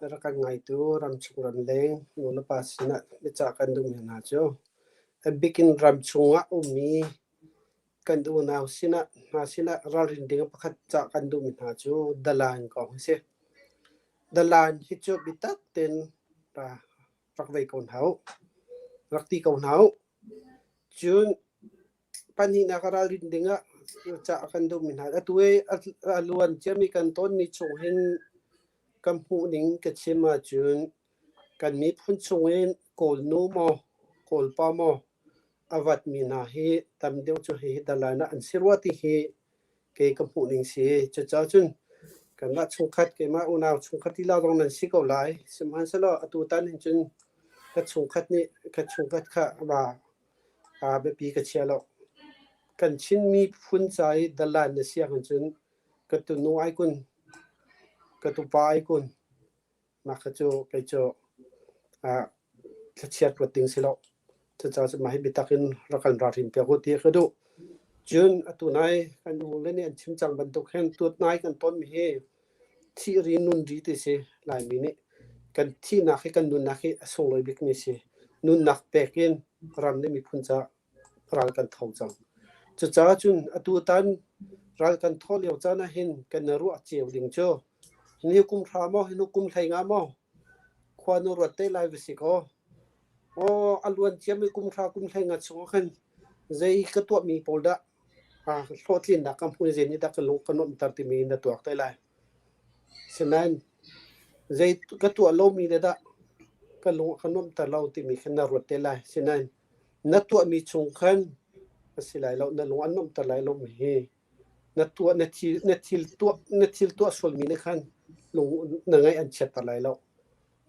rak kan ngaitu ramchung ramleng nulepa sinah biacah kan duhmi hna cu a bikin ramchung ah ummi kan unau sinah hna sinah ralrin ding pakhat cah kan duhmi hna cu dalan kong hi si. Dalan hi cu biatak tein rak vei ko hna u. Rak ti ko hna u. Cun pahnihnak a ralrin dingah cah kan duhmi hna atu i a luan ciami kan tawnmi chung hin kan hmuh ning ka chim ahcun kan miphun chungin Kawl nu maw Kawl pa maw a vatmi hna hi tam deuh cu hihi dalan ah an si rua ti hi kei ka hmuh ning si. Cucaah cun kanmah chungkhat keimah unau chungkhat lila zong nan si ko lai. Sihmanhsehlaw atu tan hin cun ka chungkhat nih ka chungkhat kha va biapi ka chia lo. Kan Chin miphun ca i dalan na si ahcun cun ka tunu ai kun, ka tupa ai kun, Mah kha cu kei cu thlachiat ruat ding si lo. Cucaah cun mah hi biatak in rak kan ralrin piak u ti ka duh. Cun atu nai kan u le nih an chim cang bantuk hin tuat nai kan tonmi hi thih ri nun ri ti si Laimi nih kan thihnak hi kan nunnak hi a sunglawi bikmi si. Nunnak pek in ram le miphun caah ral kan tho cang. Cucaah cun atu tan ral kan thawh lio caan ah hin kan i ruah cio ding cu ni kum hra maw hi kum hlei nga maw khua nu ruat te lai va si kaw aw a luan ciami kum hra kum hlei nga chung ah khan zei ka tuahmi pawl dah hlawhtlinnak ka hmu zei nih dah ka lung ka nuamhter timi na tuak te lai. Sinain zei ka tuah lomi le dah ka lung a ka nuamhter lo timi kha na ruat te lai. Sinain na tuahmi chung khan a si lai lo, na lung an nuamhter lai lomi hi na tuah na thil na thil tuah na thil tuah sualmi nih khan lung na ngaih an chiatter lai lo.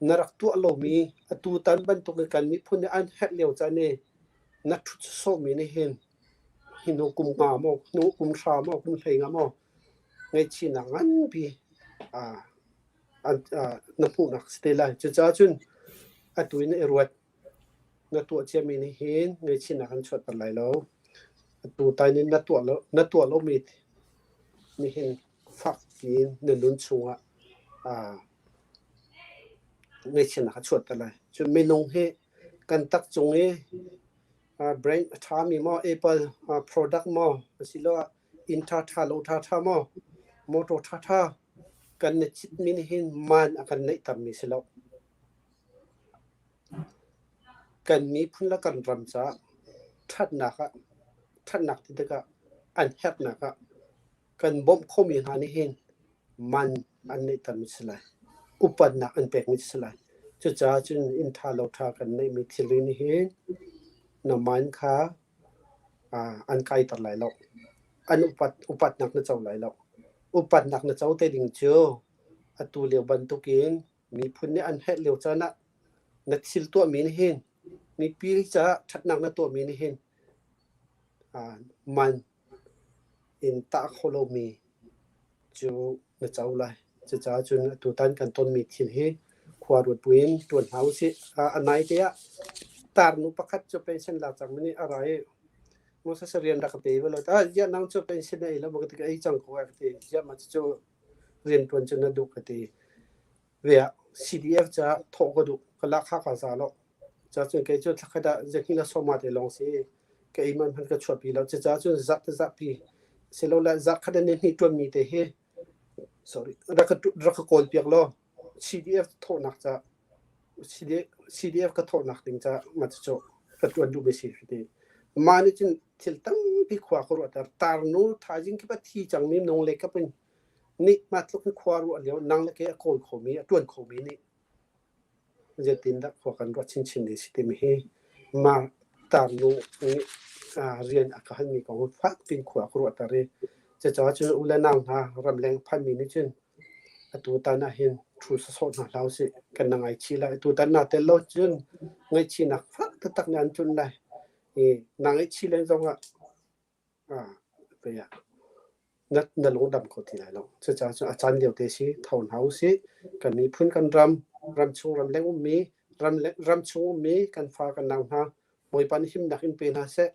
Na rak tuah lomi atu tan bantuk in kan miphun nih an herh lio caan i na ṭhut sawhmi nih hin hi hnu kum nga maw, hnu kum hra maw, kum hlei nga maw ngaihchihnak nganpi na hmuhnak si te lai. Cucaah cun atu in i ruat. Na tuah ciami nih hin ngaihchihnak an chuahter lai lo. Atu tain in na tuah lo, na tuah lomi nih hin fak piin na nun chungah ngaihchihnak a chuahter lai. Cun minung hi kan tak cung i brand a ṭhami maw Apple product maw asiloah inn ṭhaṭha lo ṭhaṭha maw motor ṭhaṭha kan i citmi nih hin man a kan neihtermi si lo. Kan miphun le kan ram caah ṭhatnak ah ṭhatnak ti tikah an herhnak ah kan bawmh khomi hna nih hin man an neihtermi si lai. Upatnak an pekmi si lai. Cucaah cun inn ṭha lo ṭha kan neihmi thilri nih hin na man kha an kaiter lai lo. An upat upatnak na co lai lo. Upatnak na co te ding cu atu lio bantukin miphun nih an herh lio caan ah na thil tuahmi nih hin mipi caah ṭhatnak na tuahmi nih hin man in tah kho lomi cu na co lai. Cucaah cun atutan kan tonmi thil hi khua ruat buin ṭuan hna usih. A nai te ah tarnu pakhat cu pension lak cangmi nih a ra i Moses rian rak ka pe ve lo. Ah, ziah nang cu pension na ei lo maw ka ti ka ei cang ko ka ti. Ziah mah cucu rianṭuan cu na duh ka ti. Ve ah CDF caah thawh ka duh. Ka lahkhah kaa za lo. Cacun kei cu thlakhat ah zahnih le sawma te lawng si. Ka ei man hmanh ka chuahpi lo. Cucaah cun zarh te zarhpi silole zarhkhat in nihnih ṭuanmi te hi sorry rak ka rak ka kawl piak law CDF thawhnak ca CDF ka thawhnak ding ca ma cu ka ṭuan duh mi si ti. Mah nih cun thil tampi khua ka ruahter. Tarnu thaizing khi pa thi cangmi nung le kap in nih mah tluk in khua ruah lio nang le kei a kawl khomi a ṭuan khomi nih Zeitindah khua kan ruah chinchin ding si timi hi mah tarnu nih rian a ka halmi kong fak piin khua ka ruahter i cucaah cun u le nau hna ramleng phanmi nih cun atu tan ah hin ṭhu sawsawh hna hlah usih kan na ngaichih lai. Tutan naa tel lo cun ngaihchihnak fak taktak nih an tlunh lai. I naa ngaihchih len zongah Na lungdam kho ti lai lo. Cucaah cun a caan lio te si tho hna usih. Kan miphun kan ram, ramchung ramleng ummi, ramchung ummi kan fa kan nau hna Bawipa nih himnak in pe hna seh,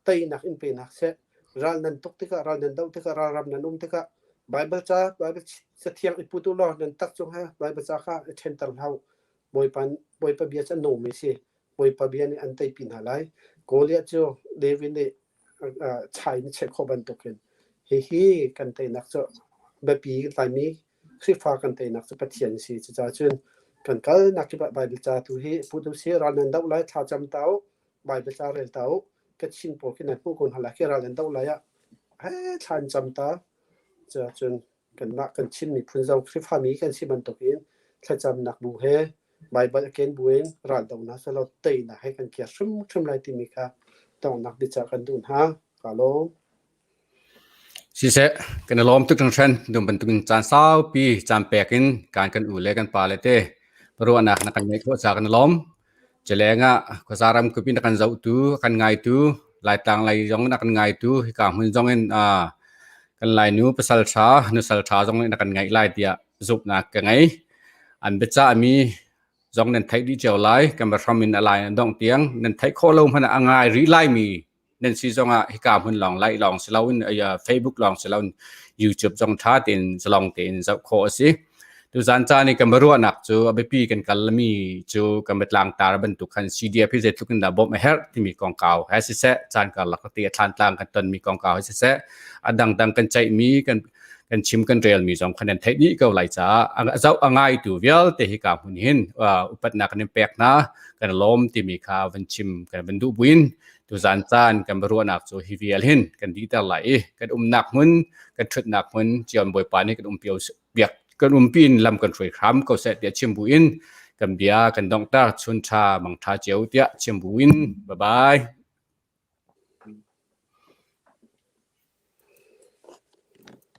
teinak in pe hna seh. Ral nan tuk tikah, ral nan doh tikah, ralram nan um tikah Baibal ca, Baibal cathiang i put u law nan tak cung he Baibal ca kha i ṭhenter hlah u. Bawipa, Bawipa bia cu a nungmi si. Bawipa bia nih an teipi hna lai. Goliath cu David nih chai in cheh khawh bantukin hihi kan teinak cu biapi Laimi Khrihfa kan teinak cu Pathian a si. Cucaah cun kan kalnak kip ah Baibal ca tu hi put usih ral nan doh lai thlacam ta u Baibal ca rel ta u Kachin pawl khi nan hmuh ko hna lai khi ral nan doh lai ah he thla an cam ta. Cucaah cun Kanmah kan Chin miphun zong Khrihfami kan si bantukin thlacamnak bu he Baibal a ken buin raldohnak selaw teinak he kan kir hrimhrim lai timi kha donghnak biacah kan duh hna. Kaa lawm. Siseh, kan i lawm tuk hringhran. Dum bantukin caan saupi caan pek in kan kan u le kan pa le te ruahnak na kan ngeih khawh caah kan i lawm. Culeng ah khuaza ramkip in a kan zohtu, a kan ngaitu, Laitlang lei zong in a kan ngaitu, hika hmun zong in kan Lainu pasal ṭha, nusal ṭha zong in a kan ngaih lai tiah zumhnak ka ngei. An biacahmi zong nan theih dih cio lai. Kan biahram in a lai an dongh tiang nan theih khawh lo hmanh ah a ngai rih laimi nan si zongah hika hmun lawng laih lawng si loin Facebook lawng si loin YouTube zong ṭha tein zalong tein zoh khawh a si. Tuzan caan i kan ruahnak cu a biapi kan kalmi cu kan biatlangtar bantuk khan CDF hi zeitluk in dah bawmh a herh timi kongkau he siseh caan karlak ti a thlantlang kan tonmi kongkau he siseh a dangdang kan ceihmi kan kan chim kan relmi zong khan nan theih dih ko lai caah a zoh a ngaitu vialte hika hmun hin upatnak kan in pek hna kan lawm timi kha van chim kan van duh buin Tuzan caan kan biaruahnak cu hi vial hin kan dihter lai i kan umnak hmun, kan ṭhutnak hmun Sion Bawipa nih kan umpi biak kan umpi in lam kan hruai hram ko seh tiah chim buin kan bia kan donghter chun ṭha mang ṭha cio tiah chim buin bye bye.